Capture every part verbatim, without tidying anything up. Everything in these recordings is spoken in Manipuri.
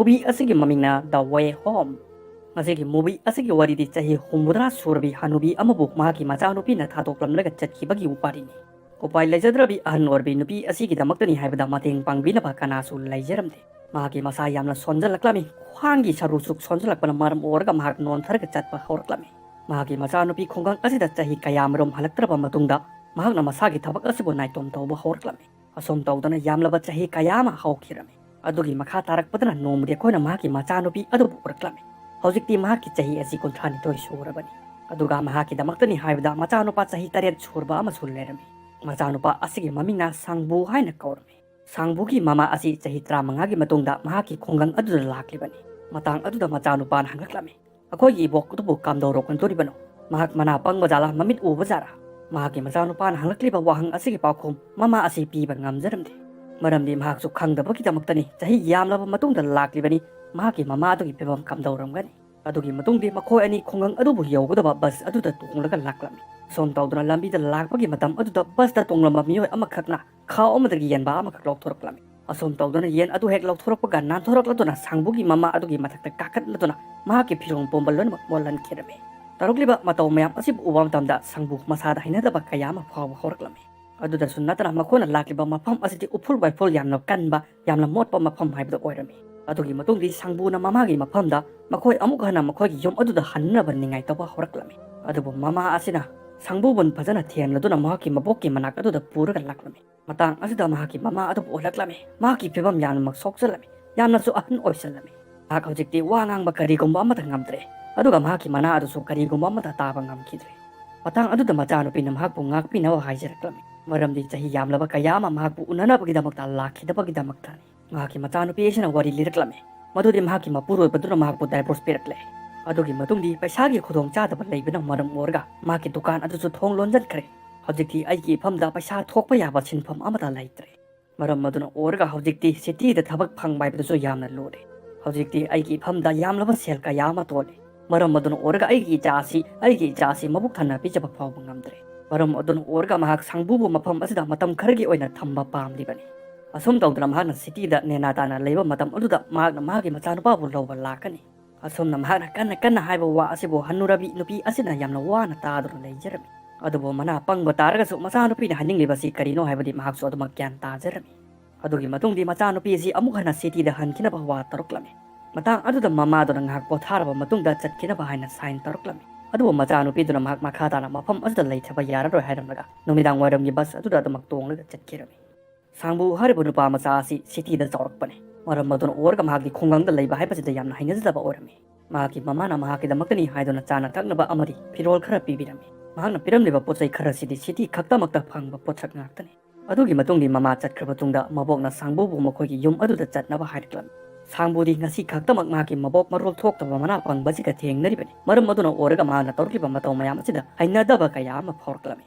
movie ꯑꯁꯤꯒꯤ ꯃꯃꯤꯡꯅ The Way Home꯫ ꯃꯁꯤꯒꯤ movie ꯑꯁꯤꯒꯤ ꯋꯥꯔꯤꯗꯤ ꯆꯍꯤ ꯍꯨꯝꯐꯨꯇꯔꯥ ꯁꯨꯔꯕꯤ ꯍꯅꯨꯕꯤ ꯑꯃꯕꯨ ꯃꯍꯥꯛꯀꯤ ꯃꯆꯥꯅꯨꯄꯤꯅ ꯊꯥꯗꯣꯛꯂꯝꯂꯒ ꯆꯠꯈꯤꯕꯒꯤ ꯋꯥꯔꯤꯅꯤ꯫ ꯎꯄꯥꯏ ꯂꯩꯖꯗ꯭ꯔꯕꯤ ꯑꯍꯟ ꯑꯣꯏꯔꯕꯤ ꯅꯨꯄꯤ ꯑꯁꯤꯒꯤꯗꯃꯛꯇꯅꯤ ꯍꯥꯏꯕꯗ ꯃꯇꯦꯡ ꯄꯥꯡꯕꯤꯅꯕ ꯀꯅꯥꯁꯨ ꯂꯩꯖꯔꯝꯗꯦ꯫ ꯃꯍꯥꯛꯀꯤ ꯃꯁꯥ ꯌꯥꯝꯅ ꯁꯣꯟꯖꯜꯂꯛꯂꯝꯃꯤ꯫ ꯈ꯭ꯋꯥꯡꯒꯤ ꯁꯔꯨꯁꯨ ꯁꯣꯟꯖꯜꯂꯛꯄꯅ ꯃꯔꯝ ꯑꯣꯏꯔꯒ ꯃꯍꯥꯛ ꯅꯣꯟꯊꯔꯒ ꯆꯠꯄ ꯍꯧꯔꯛꯂꯝꯃꯤ꯫ ꯃꯍꯥꯛꯀꯤ ꯃꯆꯥꯅꯨꯄꯤ ꯈꯨꯡꯒꯪ ꯑꯁꯤꯗ ꯆꯍꯤ ꯀꯌꯥꯃꯔꯨꯝ ꯍꯜꯂꯛꯇ꯭ꯔꯕ ꯃꯇꯨꯡꯗ ꯃꯍꯥꯛꯅ ꯃꯁꯥꯒꯤ ꯊꯕꯛ ꯑꯁꯤꯕꯨ ꯅꯥꯏꯇꯣꯝ ꯇꯧꯕ ꯍꯧꯔꯛꯂꯝꯃꯤ꯫ ꯑꯁꯨꯝ ꯇꯧꯗꯅ ꯌꯥꯝꯂꯕ ꯆꯍꯤ ꯀꯌꯥ ꯑꯃ ꯍꯧꯈꯤꯔꯝꯃꯤ꯫ ꯑꯗꯨꯒꯤ ꯃꯈꯥ ꯇꯥꯔꯛꯄꯗꯅ ꯅꯣꯡꯃꯗꯤ ꯑꯩꯈꯣꯏꯅ ꯃꯍꯥꯛꯀꯤ ꯃꯆꯥꯅꯨꯄꯤ ꯑꯗꯨꯕꯨ ꯎꯔꯛꯂꯝꯃꯤ꯫ ꯍꯧꯖꯤꯛꯇꯤ ꯃꯍꯥꯛꯀꯤ ꯆꯍꯤ ꯑꯁꯤ ꯀꯨꯟꯊ꯭ꯔꯥꯅꯤꯊꯣꯏ ꯁꯨꯔꯕꯅꯤ꯫ ꯑꯗꯨꯒ ꯃꯍꯥꯛꯀꯤꯗꯃꯛꯇꯅꯤ ꯍꯥꯏꯕꯗ ꯃꯆꯥꯅꯨꯄꯥ ꯆꯍꯤ ꯇꯔꯦꯠ ꯁꯨꯔꯕ ꯑꯃꯁꯨ ꯂꯩꯔꯝꯃꯤ꯫ ꯃꯆꯥꯅꯨꯄꯥ ꯑꯁꯤꯒꯤ ꯃꯃꯤꯡꯅ ꯁꯥꯡꯕꯨ ꯍꯥꯏꯅ ꯀꯧꯔꯝꯃꯤ꯫ ꯁꯥꯡꯕꯨꯒꯤ ꯃꯃꯥ ꯑꯁꯤ ꯆꯍꯤ ꯇꯔꯥꯃꯉꯥꯒꯤ ꯃꯇꯨꯡꯗ ꯃꯍꯥꯛꯀꯤ ꯈꯨꯡꯒꯪ ꯑꯗꯨꯗ ꯂꯥꯛꯂꯤꯕꯅꯤ꯫ ꯃꯇꯥꯡ ꯑꯗꯨꯗ ꯃꯆꯥꯅꯨꯄꯥꯅ ꯍꯪꯂꯛꯂꯝꯃꯤ, "ꯑꯩꯈꯣꯏꯒꯤ ꯏꯕꯣꯛ ꯑꯗꯨꯕꯨ ꯀꯝꯗꯧꯔꯛꯀꯗꯣꯔꯤꯕꯅꯣ? ꯃꯍꯥꯛ ꯃꯅꯥ ꯄꯪꯕ ꯖꯥꯠꯂꯥ, ꯃꯃꯤꯠ ꯎꯕ ꯖꯥꯠꯂꯥ?" ꯃꯍꯥꯛꯀꯤ ꯃꯆꯥꯅꯨꯄꯥꯅ ꯍꯪꯂꯛꯂꯤꯕ ꯋꯥꯍꯪ ꯑꯁꯤꯒꯤ ꯄꯥꯎꯈꯨꯝ ꯃꯃꯥ ꯑꯁꯤ ꯄꯤꯕ ꯉꯝꯖꯔꯝꯗꯦ꯫ ꯃꯔꯝꯗꯤ ꯃꯍꯥꯛꯁꯨ ꯈꯪꯗꯕꯒꯤꯗꯃꯛꯇꯅꯤ꯫ ꯆꯍꯤ ꯌꯥꯝꯂꯕ ꯃꯇꯨꯡꯗ ꯂꯥꯛꯂꯤꯕꯅꯤ꯫ ꯃꯍꯥꯛꯀꯤ ꯃꯃꯥ ꯑꯗꯨꯒꯤ ꯐꯤꯕꯝ ꯀꯝꯗꯧꯔꯝꯒꯅꯤ? ꯑꯗꯨꯒꯤ ꯃꯇꯨꯡꯗꯤ ꯃꯈꯣꯏ ꯑꯅꯤ ꯈꯨꯡꯒꯪ ꯑꯗꯨꯕꯨ ꯌꯧꯒꯗꯕ ꯕꯁ ꯑꯗꯨꯗ ꯇꯣꯡꯂꯒ ꯂꯥꯛꯂꯝꯃꯤ꯫ ꯁꯨꯝ ꯇꯧꯗꯨꯅ ꯂꯝꯕꯤꯗ ꯂꯥꯛꯄꯒꯤ ꯃꯇꯝ ꯑꯗꯨꯗ ꯕꯁꯇ ꯇꯣꯡꯂꯝꯕ ꯃꯤꯑꯣꯏ ꯑꯃꯈꯛꯅ ꯈꯥꯎ ꯑꯃꯗꯒꯤ ꯌꯦꯟꯕꯥ ꯑꯃꯈꯛ ꯂꯧꯊꯣꯔꯛꯂꯝꯃꯤ꯫ ꯑꯁꯨꯝ ꯇꯧꯗꯨꯅ ꯌꯦꯟ ꯑꯗꯨ ꯍꯦꯛ ꯂꯧꯊꯣꯔꯛꯄꯒ ꯅꯥꯟꯊꯣꯔꯛꯂꯗꯨꯅ ꯁꯥꯡꯕꯨꯒꯤ ꯃꯃꯥ ꯑꯗꯨꯒꯤ ꯃꯊꯛꯇ ꯀꯥꯈꯠꯂꯗꯨꯅ ꯃꯍꯥꯛꯀꯤ ꯐꯤꯔꯣꯜ ꯄꯨꯝꯕ ꯂꯣꯏꯅꯃꯛ ꯃꯣꯠꯍꯟꯈꯤꯔꯝꯃꯤ꯫ ꯇꯧꯔꯛꯂꯤꯕ ꯃꯇꯧ ꯃꯌꯥꯝ ꯑꯁꯤꯕꯨ ꯎꯕ ꯃꯇꯝꯗ ꯁꯥꯡꯕꯨ ꯃꯁꯥꯗ ꯍꯩꯅꯗꯕ ꯀꯌꯥ ꯑꯃ ꯐꯥꯎꯕ ꯍꯧꯔꯛꯂꯝꯃꯤ꯫ ꯑꯗꯨꯗꯁꯨ ꯅꯠꯇꯅ ꯃꯈꯣꯏꯅ ꯂꯥꯛꯂꯤꯕ ꯃꯐꯝ ꯑꯁꯤꯗꯤ ꯎꯐꯨꯜ ꯋꯥꯏꯐꯨꯜ ꯌꯥꯝꯅ ꯀꯟꯕ, ꯌꯥꯝꯅ ꯃꯣꯠꯄ ꯃꯐꯝ ꯍꯥꯏꯕꯗꯨ ꯑꯣꯏꯔꯝꯃꯤ꯫ ꯑꯗꯨꯒꯤ ꯃꯇꯨꯡꯗꯤ ꯁꯥꯡꯕꯨꯅ ꯃꯃꯥꯒꯤ ꯃꯐꯝꯗ ꯃꯈꯣꯏ ꯑꯃꯨꯛ ꯍꯟꯅ ꯃꯈꯣꯏꯒꯤ ꯌꯨꯝ ꯑꯗꯨꯗ ꯍꯟꯅꯕ ꯅꯤꯡꯉꯥꯏ ꯇꯧꯕ ꯍꯧꯔꯛꯂꯝꯃꯤ꯫ ꯑꯗꯨꯕꯨ ꯃꯃꯥ ꯑꯁꯤꯅ ꯁꯥꯡꯕꯨꯕꯨ ꯐꯖꯅ ꯊꯦꯝꯂꯗꯨꯅ ꯃꯍꯥꯛꯀꯤ ꯃꯕꯣꯛꯀꯤ ꯃꯅꯥꯛ ꯑꯗꯨꯗ ꯄꯨꯔꯒ ꯂꯥꯛꯂꯝꯃꯤ꯫ ꯃꯇꯥꯡ ꯑꯁꯤꯗ ꯃꯍꯥꯛꯀꯤ ꯃꯃꯥ ꯑꯗꯨꯕꯨ ꯎꯍꯜꯂꯛꯂꯝꯃꯤ꯫ ꯃꯍꯥꯛꯀꯤ ꯐꯤꯕꯝ ꯌꯥꯝꯅꯃꯛ ꯁꯣꯛꯆꯜꯂꯝꯃꯤ꯫ ꯌꯥꯝꯅꯁꯨ ꯑꯍꯟ ꯑꯣꯏꯁꯜꯂꯝꯃꯤ꯫ ꯃꯍꯥꯛ ꯍꯧꯖꯤꯛꯇꯤ ꯋꯥ ꯉꯥꯡꯕ ꯀꯔꯤꯒꯨꯝꯕ ꯑꯃꯠꯇ ꯉꯝꯗ꯭ꯔꯦ꯫ ꯑꯗꯨꯒ ꯃꯍꯥꯛꯀꯤ ꯃꯅꯥ ꯑꯗꯨꯁꯨ ꯀꯔꯤꯒꯨꯝꯕ ꯑꯃꯠꯇ ꯇꯥꯕ ꯉꯝꯈꯤꯗ꯭ꯔꯦ꯫ ꯃꯇꯥꯡ ꯑꯗꯨꯗ ꯃꯆꯥꯅꯨꯄꯤꯅ ꯃꯍꯥꯛꯄꯨ ꯉꯥꯛꯄꯤꯅꯕ ꯍꯥꯏꯖꯔꯛꯂꯝꯃꯤ꯫ ꯃꯔꯝꯗꯤ ꯆꯍꯤ ꯌꯥꯝꯂꯕ ꯀꯌꯥ ꯑꯃ ꯃꯍꯥꯛꯄꯨ ꯎꯅꯅꯕꯒꯤꯗꯃꯛꯇ ꯂꯥꯛꯈꯤꯗꯕꯒꯤꯗꯃꯛꯇꯅꯤ꯫ ꯃꯍꯥꯛꯀꯤ ꯃꯆꯥꯅꯨꯄꯤ ꯑꯁꯤꯅ ꯋꯥꯔꯤ ꯂꯤꯔꯛꯂꯝꯃꯤ꯫ ꯃꯗꯨꯗꯤ ꯃꯍꯥꯛꯀꯤ ꯃꯄꯨꯔꯣꯏꯕꯗꯨꯅ ꯃꯍꯥꯛꯄꯨ divorce ꯄꯤꯔꯛꯂꯦ꯫ ꯑꯗꯨꯒꯤ ꯃꯇꯨꯡꯗꯤ ꯄꯩꯁꯥꯒꯤ ꯈꯨꯗꯣꯡꯆꯥꯗꯕ ꯂꯩꯕꯅ ꯃꯔꯝ ꯑꯣꯏꯔꯒ ꯃꯍꯥꯛꯀꯤ ꯗꯨꯀꯥꯟ ꯑꯗꯨꯁꯨ ꯊꯣꯡ ꯂꯣꯟꯖꯟꯈ꯭ꯔꯦ꯫ ꯍꯧꯖꯤꯛꯇꯤ ꯑꯩꯒꯤ ꯏꯐꯝꯗ ꯄꯩꯁꯥ ꯊꯣꯛꯄ ꯌꯥꯕ ꯁꯤꯟꯐꯝ ꯑꯃꯠꯇ ꯂꯩꯇ꯭ꯔꯦ꯫ ꯃꯔꯝ ꯑꯗꯨꯅ ꯑꯣꯏꯔꯒ ꯍꯧꯖꯤꯛꯇꯤ cityꯗ ꯊꯕꯛ ꯐꯪꯕ ꯍꯥꯏꯕꯗꯨꯁꯨ ꯌꯥꯝꯅ ꯂꯨꯔꯦ꯫ ꯍꯧꯖꯤꯛꯇꯤ ꯑꯩꯒꯤ ꯏꯐꯝꯗ ꯌꯥꯝꯂꯕ ꯁꯦꯜ ꯀꯌꯥ ꯑꯃ ꯇꯣꯜꯂꯤ꯫ ꯃꯔꯝ ꯑꯗꯨꯅ ꯑꯣꯏꯔꯒ ꯑꯩꯒꯤ ꯏꯆꯥ ꯑꯁꯤ, ꯑꯩꯒꯤ ꯏꯆꯥ ꯑꯁꯤ ꯃꯕꯨꯛ ꯊꯟꯅ ꯄꯤꯖꯕ ꯐꯥꯎꯕ ꯉꯝꯗ꯭ꯔꯦ꯫ ꯃꯔꯝ ꯑꯗꯨꯅ ꯑꯣꯏꯔꯒ ꯃꯍꯥꯛ ꯁꯥꯡꯕꯨꯕꯨ ꯃꯐꯝ ꯑꯁꯤꯗ ꯃꯇꯝ ꯈꯔꯒꯤ ꯑꯣꯏꯅ ꯊꯝꯕ ꯄꯥꯝꯂꯤꯕꯅꯤ꯫ ꯑꯁꯨꯝ ꯇꯧꯗꯅ ꯃꯍꯥꯛꯅ ꯁꯤꯇꯤꯗ ꯅꯦꯅꯥ ꯇꯥꯅ ꯂꯩꯕ ꯃꯇꯝ ꯑꯗꯨꯗ ꯃꯍꯥꯛꯅ ꯃꯍꯥꯛꯀꯤ ꯃꯆꯥꯅꯨꯄꯥꯕꯨ ꯂꯧꯕ ꯂꯥꯛꯀꯅꯤ꯫ ꯑꯁꯨꯝꯅ ꯃꯍꯥꯛꯅ ꯀꯟꯅ ꯀꯟꯅ ꯍꯥꯏꯕ ꯋꯥ ꯑꯁꯤꯕꯨ ꯍꯟꯅꯨꯔꯕꯤ ꯅꯨꯄꯤ ꯑꯁꯤꯅ ꯌꯥꯝꯅ ꯋꯥꯅ ꯇꯥꯗꯨꯅ ꯂꯩꯖꯔꯝꯃꯤ꯫ ꯑꯗꯨꯕꯨ ꯃꯅꯥ ꯄꯪꯕ ꯇꯥꯔꯒꯁꯨ ꯃꯆꯥꯅꯨꯄꯤꯅ ꯍꯥꯏꯅꯤꯡꯂꯤꯕꯁꯤ ꯀꯔꯤꯅꯣ ꯍꯥꯏꯕꯗꯤ ꯃꯍꯥꯛꯁꯨ ꯑꯗꯨꯃꯛ ꯒ꯭ꯌꯥꯟ ꯇꯥꯖꯔꯝꯃꯤ꯫ ꯑꯗꯨꯒꯤ ꯃꯇꯨꯡꯗꯤ ꯃꯆꯥꯅꯨꯄꯤ ꯑꯁꯤ ꯑꯃꯨꯛ ꯍꯟꯅ ꯁꯤꯇꯤꯗ ꯍꯟꯈꯤꯅꯕ ꯋꯥ ꯇꯧꯔꯛꯂꯝꯃꯤ꯫ ꯃꯇꯥꯡ ꯑꯗꯨꯗ ꯃꯃꯥꯗꯨꯅ ꯉꯥꯏꯍꯥꯛ ꯄꯣꯊꯥꯔꯕ ꯃꯇꯨꯡꯗ ꯆꯠꯈꯤꯅꯕ ꯍꯥꯏꯅ ꯁꯥꯏꯟ ꯇꯧꯔꯛꯂꯝꯃꯤ꯫ ꯑꯗꯨꯕꯨ ꯃꯆꯥꯅꯨꯄꯤꯗꯨꯅ ꯃꯍꯥꯛ ꯃꯈꯥ ꯇꯥꯅ ꯃꯐꯝ ꯑꯁꯤꯗ ꯂꯩꯊꯕ ꯌꯥꯔꯔꯣꯏ ꯍꯥꯏꯔꯝꯂꯒ ꯅꯨꯃꯤꯗꯥꯡ ꯋꯥꯏꯔꯝꯒꯤ ꯕꯁ ꯑꯗꯨꯗ ꯑꯗꯨꯃꯛ ꯇꯣꯡꯂꯒ ꯆꯠꯈꯤꯔꯝꯃꯤ꯫ ꯁꯥꯡꯕꯨ ꯍꯥꯏꯔꯤꯕ ꯅꯨꯄꯥ ꯃꯆꯥ ꯑꯁꯤ ꯁꯤꯇꯤꯗ ꯆꯥꯎꯔꯛꯄꯅꯤ꯫ ꯃꯔꯝ ꯑꯗꯨꯅ ꯑꯣꯏꯔꯒ ꯃꯍꯥꯛꯇꯤ ꯈꯨꯡꯒꯪꯗ ꯂꯩꯕ ꯍꯥꯏꯕꯁꯤꯗ ꯌꯥꯝꯅ ꯍꯩꯅꯖꯗꯕ ꯑꯣꯏꯔꯝꯃꯤ꯫ ꯃꯍꯥꯛꯀꯤ ꯃꯃꯥꯅ ꯃꯍꯥꯛꯀꯤꯗꯃꯛꯇꯅꯤ ꯍꯥꯏꯗꯨꯅ ꯆꯥꯅ ꯊꯛꯅꯕ ꯑꯃꯗꯤ ꯐꯤꯔꯣꯜ ꯈꯔ ꯄꯤꯕꯤꯔꯝꯃꯤ꯫ ꯃꯍꯥꯛꯅ ꯄꯤꯔꯝꯂꯤꯕ ꯄꯣꯠ ꯆꯩ ꯈꯔꯁꯤꯗꯤ ꯁꯤꯇꯤ ꯈꯛꯇꯃꯛꯇ ꯐꯪꯕ ꯄꯣꯠꯁꯛ ꯉꯥꯛꯇꯅꯤ꯫ ꯑꯗꯨꯒꯤ ꯃꯇꯨꯡꯗꯤ ꯃꯃꯥ ꯆꯠꯈ꯭ꯔꯕ ꯇꯨꯡꯗ ꯃꯕꯣꯛꯅ ꯁꯥꯡꯕꯨꯕꯨ ꯃꯈꯣꯏꯒꯤ ꯌꯨꯝ ꯑꯗꯨꯗ ꯆꯠꯅꯕ ꯍꯥꯏꯔꯛꯂꯝꯃꯤ꯫ ꯁꯥꯡꯕꯨꯗꯤ ꯉꯁꯤ ꯈꯛꯇꯃꯛ ꯃꯍꯥꯛꯀꯤ ꯃꯕꯣꯛ ꯃꯔꯣꯜ ꯊꯣꯛꯇꯕ ꯃꯅꯥ ꯄꯪꯕꯁꯤꯒ ꯊꯦꯡꯅꯔꯤꯕꯅꯤ꯫ ꯃꯔꯝ ꯑꯗꯨꯅ ꯑꯣꯏꯔꯒ ꯃꯍꯥꯛꯅ ꯇꯧꯔꯛꯂꯤꯕ ꯃꯇꯧ ꯃꯌꯥꯝ ꯑꯁꯤꯗ ꯍꯩꯅꯗꯕ ꯀꯌꯥ ꯑꯃ ꯐꯥꯎꯔꯛꯂꯝꯃꯤ꯫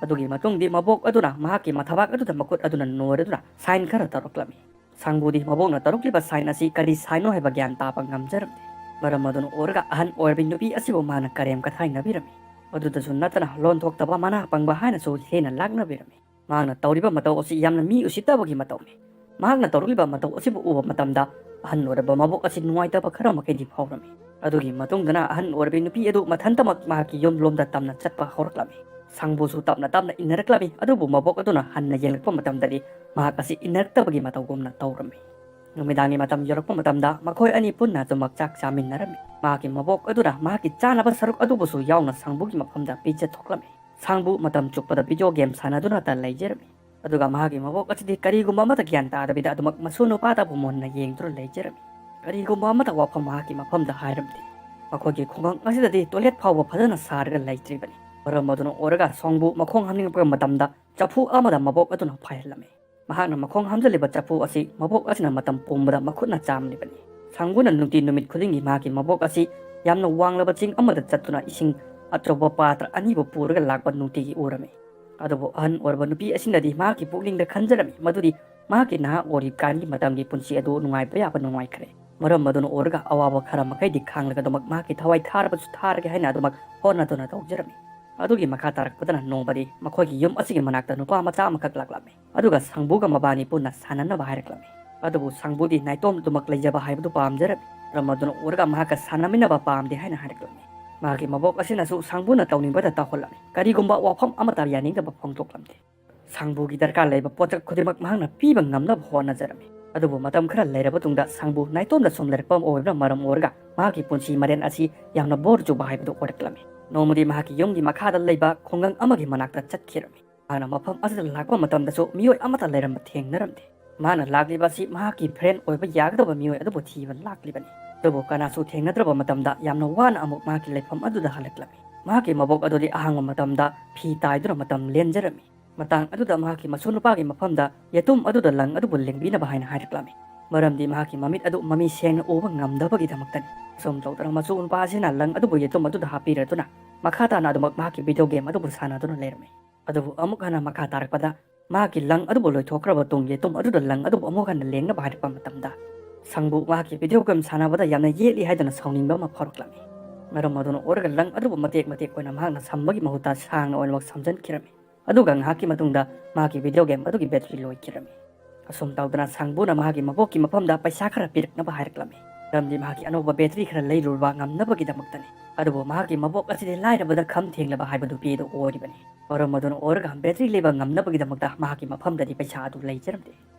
ꯑꯗꯨꯒꯤ ꯃꯇꯨꯡꯗꯤ ꯃꯕꯣꯛ ꯑꯗꯨꯅ ꯃꯍꯥꯛꯀꯤ ꯃꯊꯕꯥꯛ ꯑꯗꯨꯗ ꯃꯈꯨꯠ ꯑꯗꯨꯅ ꯅꯣꯏꯔꯗꯨꯅ ꯁꯥꯏꯟ ꯈꯔ ꯇꯧꯔꯛꯂꯝꯃꯤ꯫ ꯁꯥꯡꯕꯨꯗꯤ ꯃꯕꯣꯛꯅ ꯇꯧꯔꯛꯂꯤꯕ ꯁꯥꯏꯟ ꯑꯁꯤ ꯀꯔꯤ ꯁꯥꯏꯟꯅꯣ ꯍꯥꯏꯕ ꯒ꯭ꯌꯥꯟ ꯇꯥꯕ ꯉꯝꯖꯔꯝꯗꯦ꯫ ꯃꯔꯝ ꯑꯗꯨꯅ ꯑꯣꯏꯔꯒ ꯑꯍꯟ ꯑꯣꯏꯔꯕꯤ ꯅꯨꯄꯤ ꯑꯁꯤꯕꯨ ꯃꯍꯥꯛꯅ ꯀꯔꯦꯝ ꯀꯊꯥꯏꯅꯕꯤꯔꯝꯃꯤ꯫ ꯑꯗꯨꯗꯁꯨ ꯅꯠꯇꯅ ꯂꯣꯟ ꯊꯣꯛꯇꯕ ꯃꯅꯥ ꯄꯪꯕ ꯍꯥꯏꯅꯁꯨ ꯍꯦꯟꯅ ꯂꯥꯛꯅꯕꯤꯔꯝꯃꯤ꯫ ꯃꯍꯥꯛꯅ ꯇꯧꯔꯤꯕ ꯃꯇꯧ ꯑꯁꯤ ꯌꯥꯝꯅ ꯃꯤ ꯎꯁꯤꯠꯇꯕꯒꯤ ꯃꯇꯧꯅꯤ꯫ ꯃꯍꯥꯛꯅ ꯇꯧꯔꯛꯂꯤꯕ ꯃꯇꯧ ꯑꯁꯤꯕꯨ ꯎꯕ ꯃꯇꯝꯗ ꯑꯍꯟ ꯑꯣꯏꯔꯕ ꯃꯕꯣꯛ ꯑꯁꯤ ꯅꯨꯡꯉꯥꯏꯇꯕ ꯈꯔ ꯃꯈꯩꯗꯤ ꯐꯥꯎꯔꯝꯃꯤ꯫ ꯑꯗꯨꯒꯤ ꯃꯇꯨꯡꯗꯅ ꯑꯍꯟ ꯑꯣꯏꯔꯕꯤ ꯅꯨꯄꯤ ꯑꯗꯨ ꯃꯊꯟꯇꯃꯛ ꯃꯍꯥꯛꯀꯤ ꯌꯨꯝ ꯂꯣꯝꯗ ꯇꯞꯅ ꯆꯠꯄ ꯍꯧꯔꯛꯂꯝꯃꯤ꯫ ꯁꯥꯡꯕꯨꯁꯨ ꯇꯞꯅ ꯇꯞꯅ ꯏꯟꯅꯔꯛꯂꯝꯃꯤ꯫ ꯑꯗꯨꯕꯨ ꯃꯕꯣꯛ ꯑꯗꯨꯅ ꯍꯟꯅ ꯌꯦꯡꯂꯛꯄ ꯃꯇꯝꯗꯗꯤ ꯃꯍꯥꯛ ꯑꯁꯤ ꯏꯟꯅꯔꯛꯇꯕꯒꯤ ꯃꯇꯧꯒꯨꯝꯅ ꯇꯧꯔꯝꯃꯤ꯫ ꯅꯨꯃꯤꯗꯥꯡꯒꯤ ꯃꯇꯝ ꯌꯧꯔꯛꯄ ꯃꯇꯝꯗ ꯃꯈꯣꯏ ꯑꯅꯤ ꯄꯨꯟꯅ ꯑꯗꯨꯃꯛ ꯆꯥꯛ ꯆꯥꯃꯤꯟꯅꯔꯝꯃꯤ꯫ ꯃꯍꯥꯛꯀꯤ ꯃꯕꯣꯛ ꯑꯗꯨꯅ ꯃꯍꯥꯛꯀꯤ ꯆꯥꯅꯕ ꯁꯔꯨꯛ ꯑꯗꯨꯕꯨꯁꯨ ꯌꯥꯎꯅ ꯁꯥꯡꯕꯨꯒꯤ ꯃꯐꯝꯗ ꯄꯤꯖꯊꯣꯛꯂꯝꯃꯤ꯫ ꯁꯥꯡꯕꯨ ꯃꯇꯝ ꯆꯨꯞꯄꯗ ꯚꯤꯗꯤꯑꯣ ꯒꯦꯝ ꯁꯥꯟꯅꯗꯨꯅꯇ ꯂꯩꯖꯔꯝꯃꯤ꯫ ꯑꯗꯨꯒ ꯃꯍꯥꯛꯀꯤ ꯃꯕꯣꯛ ꯑꯁꯤꯗꯤ ꯀꯔꯤꯒꯨꯝꯕ ꯑꯃꯠꯇ ꯒ꯭ꯌꯥꯟ ꯇꯥꯗꯕꯤꯗ ꯑꯗꯨꯃꯛ ꯃꯁꯨ ꯅꯨꯄꯥꯗꯕꯨ ꯃꯨꯟꯅ ꯌꯦꯡꯗꯨꯅ ꯂꯩꯖꯔꯝꯃꯤ꯫ ꯀꯔꯤꯒꯨꯝꯕ ꯑꯃꯠꯇ ꯋꯥꯐꯝ ꯃꯍꯥꯛꯀꯤ ꯃꯐꯝꯗ ꯍꯥꯏꯔꯝꯗꯦ꯫ ꯃꯈꯣꯏꯒꯤ ꯈꯨꯡꯒꯪ ꯑꯁꯤꯗꯗꯤ ꯇꯣꯏꯂꯦꯠ ꯐꯥꯎꯕ ꯐꯖꯅ ꯁꯥꯔꯒ ꯂꯩꯇ꯭ꯔꯤꯕꯅꯤ꯫ ꯃꯔꯝ ꯑꯗꯨꯅ ꯑꯣꯏꯔꯒ ꯁꯥꯡꯕꯨ ꯃꯈꯣꯡ ꯍꯥꯝꯅꯤꯡꯂꯛꯄ ꯃꯇꯝꯗ ꯆꯐꯨ ꯑꯃꯗ ꯃꯕꯣꯛ ꯑꯗꯨꯅ ꯐꯥꯏꯍꯜꯂꯝꯃꯤ꯫ ꯃꯍꯥꯛꯅ ꯃꯈꯣꯡ ꯍꯥꯝꯖꯤꯜꯂꯤꯕ ꯆꯐꯨ ꯑꯁꯤ ꯃꯕꯣꯛ ꯑꯁꯤꯅ ꯃꯇꯝ ꯄꯨꯝꯕꯗ ꯃꯈꯨꯠꯅ ꯆꯥꯝꯂꯤꯕꯅꯤ꯫ ꯁꯥꯡꯕꯨꯅ ꯅꯨꯡꯇꯤ ꯅꯨꯃꯤꯠ ꯈꯨꯗꯤꯡꯒꯤ ꯃꯍꯥꯛꯀꯤ ꯃꯕꯣꯛ ꯑꯁꯤ ꯌꯥꯝꯅ ꯋꯥꯡꯂꯕ ꯆꯤꯡ ꯑꯃꯗ ꯆꯠꯇꯨꯅ ꯏꯁꯤꯡ ꯑꯆꯧꯕ ꯄꯥꯇ꯭ꯔ ꯑꯅꯤꯕꯨ ꯄꯨꯔꯒ ꯂꯥꯛꯄ ꯅꯨꯡꯇꯤꯒꯤ ꯎꯔꯝꯃꯤ꯫ ꯑꯗꯨꯕꯨ ꯑꯍꯟ ꯑꯣꯏꯔꯕ ꯅꯨꯄꯤ ꯑꯁꯤꯅꯗꯤ ꯃꯍꯥꯛꯀꯤ ꯄꯨꯛꯅꯤꯡꯗ ꯈꯟꯖꯔꯝꯃꯤ ꯃꯗꯨꯗꯤ ꯃꯍꯥꯛꯀꯤ ꯅꯍꯥ ꯑꯣꯏꯔꯤꯀꯥꯟꯒꯤ ꯃꯇꯝꯒꯤ ꯄꯨꯟꯁꯤ ꯑꯗꯨ ꯅꯨꯡꯉꯥꯏꯕ ꯌꯥꯕ ꯅꯨꯡꯉꯥꯏꯈ꯭ꯔꯦ꯫ ꯃꯔꯝ ꯑꯗꯨꯅ ꯑꯣꯏꯔꯒ ꯑꯋꯥꯕ ꯈꯔ ꯃꯈꯩꯗꯤ ꯈꯥꯡꯂꯒ ꯑꯗꯨꯃꯛ ꯃꯍꯥꯛꯀꯤ ꯊꯋꯥꯏ ꯊꯥꯔꯕꯁꯨ ꯊꯥꯔꯒꯦ ꯍꯥꯏꯅ ꯑꯗꯨꯃꯛ ꯍꯣꯠꯅꯗꯨꯅ ꯇꯧꯖꯔꯝꯃꯤ꯫ ꯑꯗꯨꯒꯤ ꯃꯈꯥ ꯇꯥꯔꯛꯄꯗꯅ ꯅꯣꯡꯃꯗꯤ ꯃꯈꯣꯏꯒꯤ ꯌꯨꯝ ꯑꯁꯤꯒꯤ ꯃꯅꯥꯛꯇ ꯅꯨꯄꯥ ꯃꯆꯥ ꯑꯃꯈꯛ ꯂꯥꯛꯂꯝꯃꯤ꯫ ꯑꯗꯨꯒ ꯁꯪꯕꯨꯒ ꯃꯕꯥꯅꯤ ꯄꯨꯟꯅ ꯁꯥꯟꯅꯅꯕ ꯍꯥꯏꯔꯛꯂꯝꯃꯤ꯫ ꯑꯗꯨꯕꯨ ꯁꯪꯕꯨꯗꯤ ꯅꯥꯏꯇꯣꯝꯗꯨꯃꯛ ꯂꯩꯖꯕ ꯍꯥꯏꯕꯗꯨ ꯄꯥꯝꯖꯔꯝꯃꯤ꯫ ꯃꯔꯝ ꯑꯗꯨꯅ ꯎꯔꯒ ꯃꯍꯥꯛꯀ ꯁꯥꯟꯅꯃꯤꯟꯅꯕ ꯄꯥꯝꯗꯦ ꯍꯥꯏꯅ ꯍꯥꯏꯔꯛꯂꯝꯃꯤ꯫ ꯃꯍꯥꯛꯀꯤ ꯃꯕꯣꯛ ꯑꯁꯤꯅꯁꯨ ꯁꯪꯕꯨꯅ ꯇꯧꯅꯤꯡꯕꯗ ꯇꯧꯍꯜꯂꯝꯃꯤ꯫ ꯀꯔꯤꯒꯨꯝꯕ ꯋꯥꯐꯝ ꯑꯃꯠꯇ ꯌꯥꯅꯤꯡꯗꯕ ꯐꯣꯡꯗꯣꯛꯂꯝꯗꯦ꯫ ꯁꯪꯕꯨꯒꯤ ꯗꯔꯀꯥꯔ ꯂꯩꯕ ꯄꯣꯠꯁꯛ ꯈꯨꯗꯤꯡꯃꯛ ꯃꯍꯥꯛꯅ ꯄꯤꯕ ꯉꯝꯅꯕ ꯍꯣꯠꯅꯖꯔꯝꯃꯤ꯫ ꯑꯗꯨꯕꯨ ꯃꯇꯝ ꯈꯔ ꯂꯩꯔꯕ ꯇꯨꯡꯗ ꯁꯪꯕꯨ ꯅꯥꯏꯇꯣꯝꯗ ꯁꯨꯝ ꯂꯩꯔꯛꯄ ꯑꯃ ꯑꯣꯏꯕꯅ ꯃꯔꯝ ꯑꯣꯏꯔꯒ ꯃꯍꯥꯛꯀꯤ ꯄꯨꯟꯁꯤ ꯃꯔꯦꯟ ꯑꯁꯤ ꯌꯥꯝꯅ ꯕꯣꯔ ꯆꯨꯕ ꯍꯥꯏꯕꯗꯨ ꯑꯣꯏꯔꯛꯂꯝꯃꯤ꯫ ꯅꯣꯡꯃꯗꯤ ꯃꯍꯥꯛꯀꯤ ꯌꯨꯝꯒꯤ ꯃꯈꯥꯗ ꯂꯩꯕ ꯈꯨꯡꯒꯪ ꯑꯃꯒꯤ ꯃꯅꯥꯛꯇ ꯆꯠꯈꯤꯔꯝꯃꯤ꯫ ꯃꯍꯥꯛꯅ ꯃꯐꯝ ꯑꯁꯤꯗ ꯂꯥꯛꯄ ꯃꯇꯝꯗꯁꯨ ꯃꯤꯑꯣꯏ ꯑꯃꯠꯇ ꯂꯩꯔꯝꯕ ꯊꯦꯡꯅꯔꯝꯗꯦ꯫ ꯃꯍꯥꯛꯅ ꯂꯥꯛꯂꯤꯕ ꯑꯁꯤ ꯃꯍꯥꯛꯀꯤ ꯐ꯭ꯔꯦꯟ ꯑꯣꯏꯕ ꯌꯥꯒꯗꯕ ꯃꯤꯑꯣꯏ ꯑꯗꯨꯕꯨ ꯊꯤꯕ ꯂꯥꯛꯂꯤꯕꯅꯤ꯫ ꯑꯗꯨꯕꯨ ꯀꯅꯥꯁꯨ ꯊꯦꯡꯅꯗ꯭ꯔꯕ ꯃꯇꯝꯗ ꯌꯥꯝꯅ ꯋꯥꯅ ꯑꯃꯨꯛ ꯃꯍꯥꯛꯀꯤ ꯂꯩꯐꯝ ꯑꯗꯨꯗ ꯍꯜꯂꯛꯂꯝꯃꯤ꯫ ꯃꯍꯥꯛꯀꯤ ꯃꯕꯣꯛ ꯑꯗꯨꯗꯤ ꯑꯍꯥꯡꯕ ꯃꯇꯝꯗ ꯐꯤ ꯇꯥꯏꯗꯨꯅ ꯃꯇꯝ ꯂꯦꯟꯖꯔꯝꯃꯤ꯫ ꯃꯇꯥꯡ ꯑꯗꯨꯗ ꯃꯍꯥꯛꯀꯤ ꯃꯁꯨ ꯅꯨꯄꯥꯒꯤ ꯃꯐꯝꯗ ꯌꯦꯇꯨꯝ ꯑꯗꯨꯗ ꯂꯪ ꯑꯗꯨꯕꯨ ꯂꯦꯡꯕꯤꯅꯕ ꯍꯥꯏꯅ ꯍꯥꯏꯔꯛꯂꯝꯃꯤ꯫ ꯃꯔꯝꯗꯤ ꯃꯍꯥꯛꯀꯤ ꯃꯃꯤꯠ ꯑꯗꯨ ꯃꯃꯤ ꯁꯦꯡꯅ ꯎꯕ ꯉꯝꯗꯕꯒꯤꯗꯃꯛꯇꯅꯤ꯫ ꯑꯁꯨꯝ ꯇꯧꯗꯅ ꯃꯁꯨ ꯅꯨꯄꯥ ꯑꯁꯤꯅ ꯂꯪ ꯑꯗꯨꯕꯨ ꯌꯦꯇꯨꯝ ꯑꯗꯨꯗ ꯍꯥꯞꯄꯤꯔꯗꯨꯅ ꯃꯈꯥ ꯇꯥꯅ ꯑꯗꯨꯃꯛ ꯃꯍꯥꯛꯀꯤ ꯚꯤꯗꯤꯑꯣ ꯒꯦꯝ ꯑꯗꯨꯕꯨ ꯁꯥꯟꯅꯗꯨꯅ ꯂꯩꯔꯝꯃꯤ꯫ ꯑꯗꯨꯕꯨ ꯑꯃꯨꯛ ꯍꯟꯅ ꯃꯈꯥ ꯇꯥꯔꯛꯄꯗ ꯃꯍꯥꯛꯀꯤ ꯂꯪ ꯑꯗꯨꯕꯨ ꯂꯣꯏꯊꯣꯛꯈ꯭ꯔꯕ ꯇꯨꯡ ꯌꯦꯇꯨꯝ ꯑꯗꯨꯗ ꯂꯪ ꯑꯗꯨꯕꯨ ꯑꯃꯨꯛ ꯍꯟꯅ ꯂꯦꯡꯅꯕ ꯍꯥꯏꯔꯛꯄ ꯃꯇꯝꯗ ꯁꯪꯕꯨ ꯃꯍꯥꯛꯀꯤ ꯚꯤꯗꯤꯑꯣ ꯒꯦꯝ ꯁꯥꯟꯅꯕꯗ ꯌꯥꯝꯅ ꯌꯦꯠꯂꯤ ꯍꯥꯏꯗꯨꯅ ꯁꯥꯎꯅꯤꯡꯕ ꯑꯃ ꯐꯥꯎꯔꯛꯂꯝꯃꯤ꯫ ꯃꯔꯝ ꯑꯗꯨꯅ ꯑꯣꯏꯔꯒ ꯂꯪ ꯑꯗꯨꯕꯨ ꯃꯇꯦꯛ ꯃꯇꯦꯛ ꯑꯣꯏꯅ ꯃꯍꯥꯛꯅ ꯁꯝꯕꯒꯤ ꯃꯍꯨꯠꯇ ꯁꯥꯡꯅ ꯑꯣꯏꯅꯃꯛ ꯁꯝꯖꯤꯟꯈꯤꯔꯝꯃꯤ꯫ ꯑꯗꯨꯒ ꯉꯥꯏꯍꯥꯛꯀꯤ ꯃꯇꯨꯡꯗ ꯃꯍꯥꯛꯀꯤ ꯚꯤꯗꯤꯑꯣ ꯒꯦꯝ ꯑꯗꯨꯒꯤ ꯕꯦꯇ꯭ꯔꯤ ꯂꯣꯏꯈꯤꯔꯝꯃꯤ꯫ ꯑꯁꯨꯝ ꯇꯧꯗꯅ ꯁꯪꯕꯨꯅ ꯃꯍꯥꯛꯀꯤ ꯃꯕꯣꯛꯀꯤ ꯃꯐꯝꯗ ꯄꯩꯁꯥ ꯈꯔ ꯄꯤꯔꯛꯅꯕ ꯍꯥꯏꯔꯛꯂꯝꯃꯤ꯫ ꯃꯔꯝꯗꯤ ꯃꯍꯥꯛꯀꯤ ꯑꯅꯧꯕ ꯕꯦꯇ꯭ꯔꯤ ꯈꯔ ꯂꯩꯔꯨꯔꯕ ꯉꯝꯅꯕꯒꯤꯗꯃꯛꯇꯅꯤ꯫ ꯑꯗꯨꯕꯨ ꯃꯍꯥꯛꯀꯤ ꯃꯕꯣꯛ ꯑꯁꯤꯗꯤ ꯂꯥꯏꯔꯕꯗ ꯈꯝ ꯊꯦꯡꯂꯕ ꯍꯥꯏꯕ ꯅꯨꯄꯤ ꯑꯗꯨ ꯑꯣꯏꯔꯤꯕꯅꯤ꯫ ꯃꯔꯝ ꯑꯗꯨꯅ ꯑꯣꯏꯔꯒ ꯕꯦꯇ꯭ꯔꯤ ꯂꯩꯕ ꯉꯝꯅꯕꯒꯤꯗꯃꯛꯇ ꯃꯍꯥꯛꯀꯤ ꯃꯐꯝꯗꯗꯤ ꯄꯩꯁꯥ ꯑꯗꯨ ꯂꯩꯖꯔꯝꯗꯦ꯫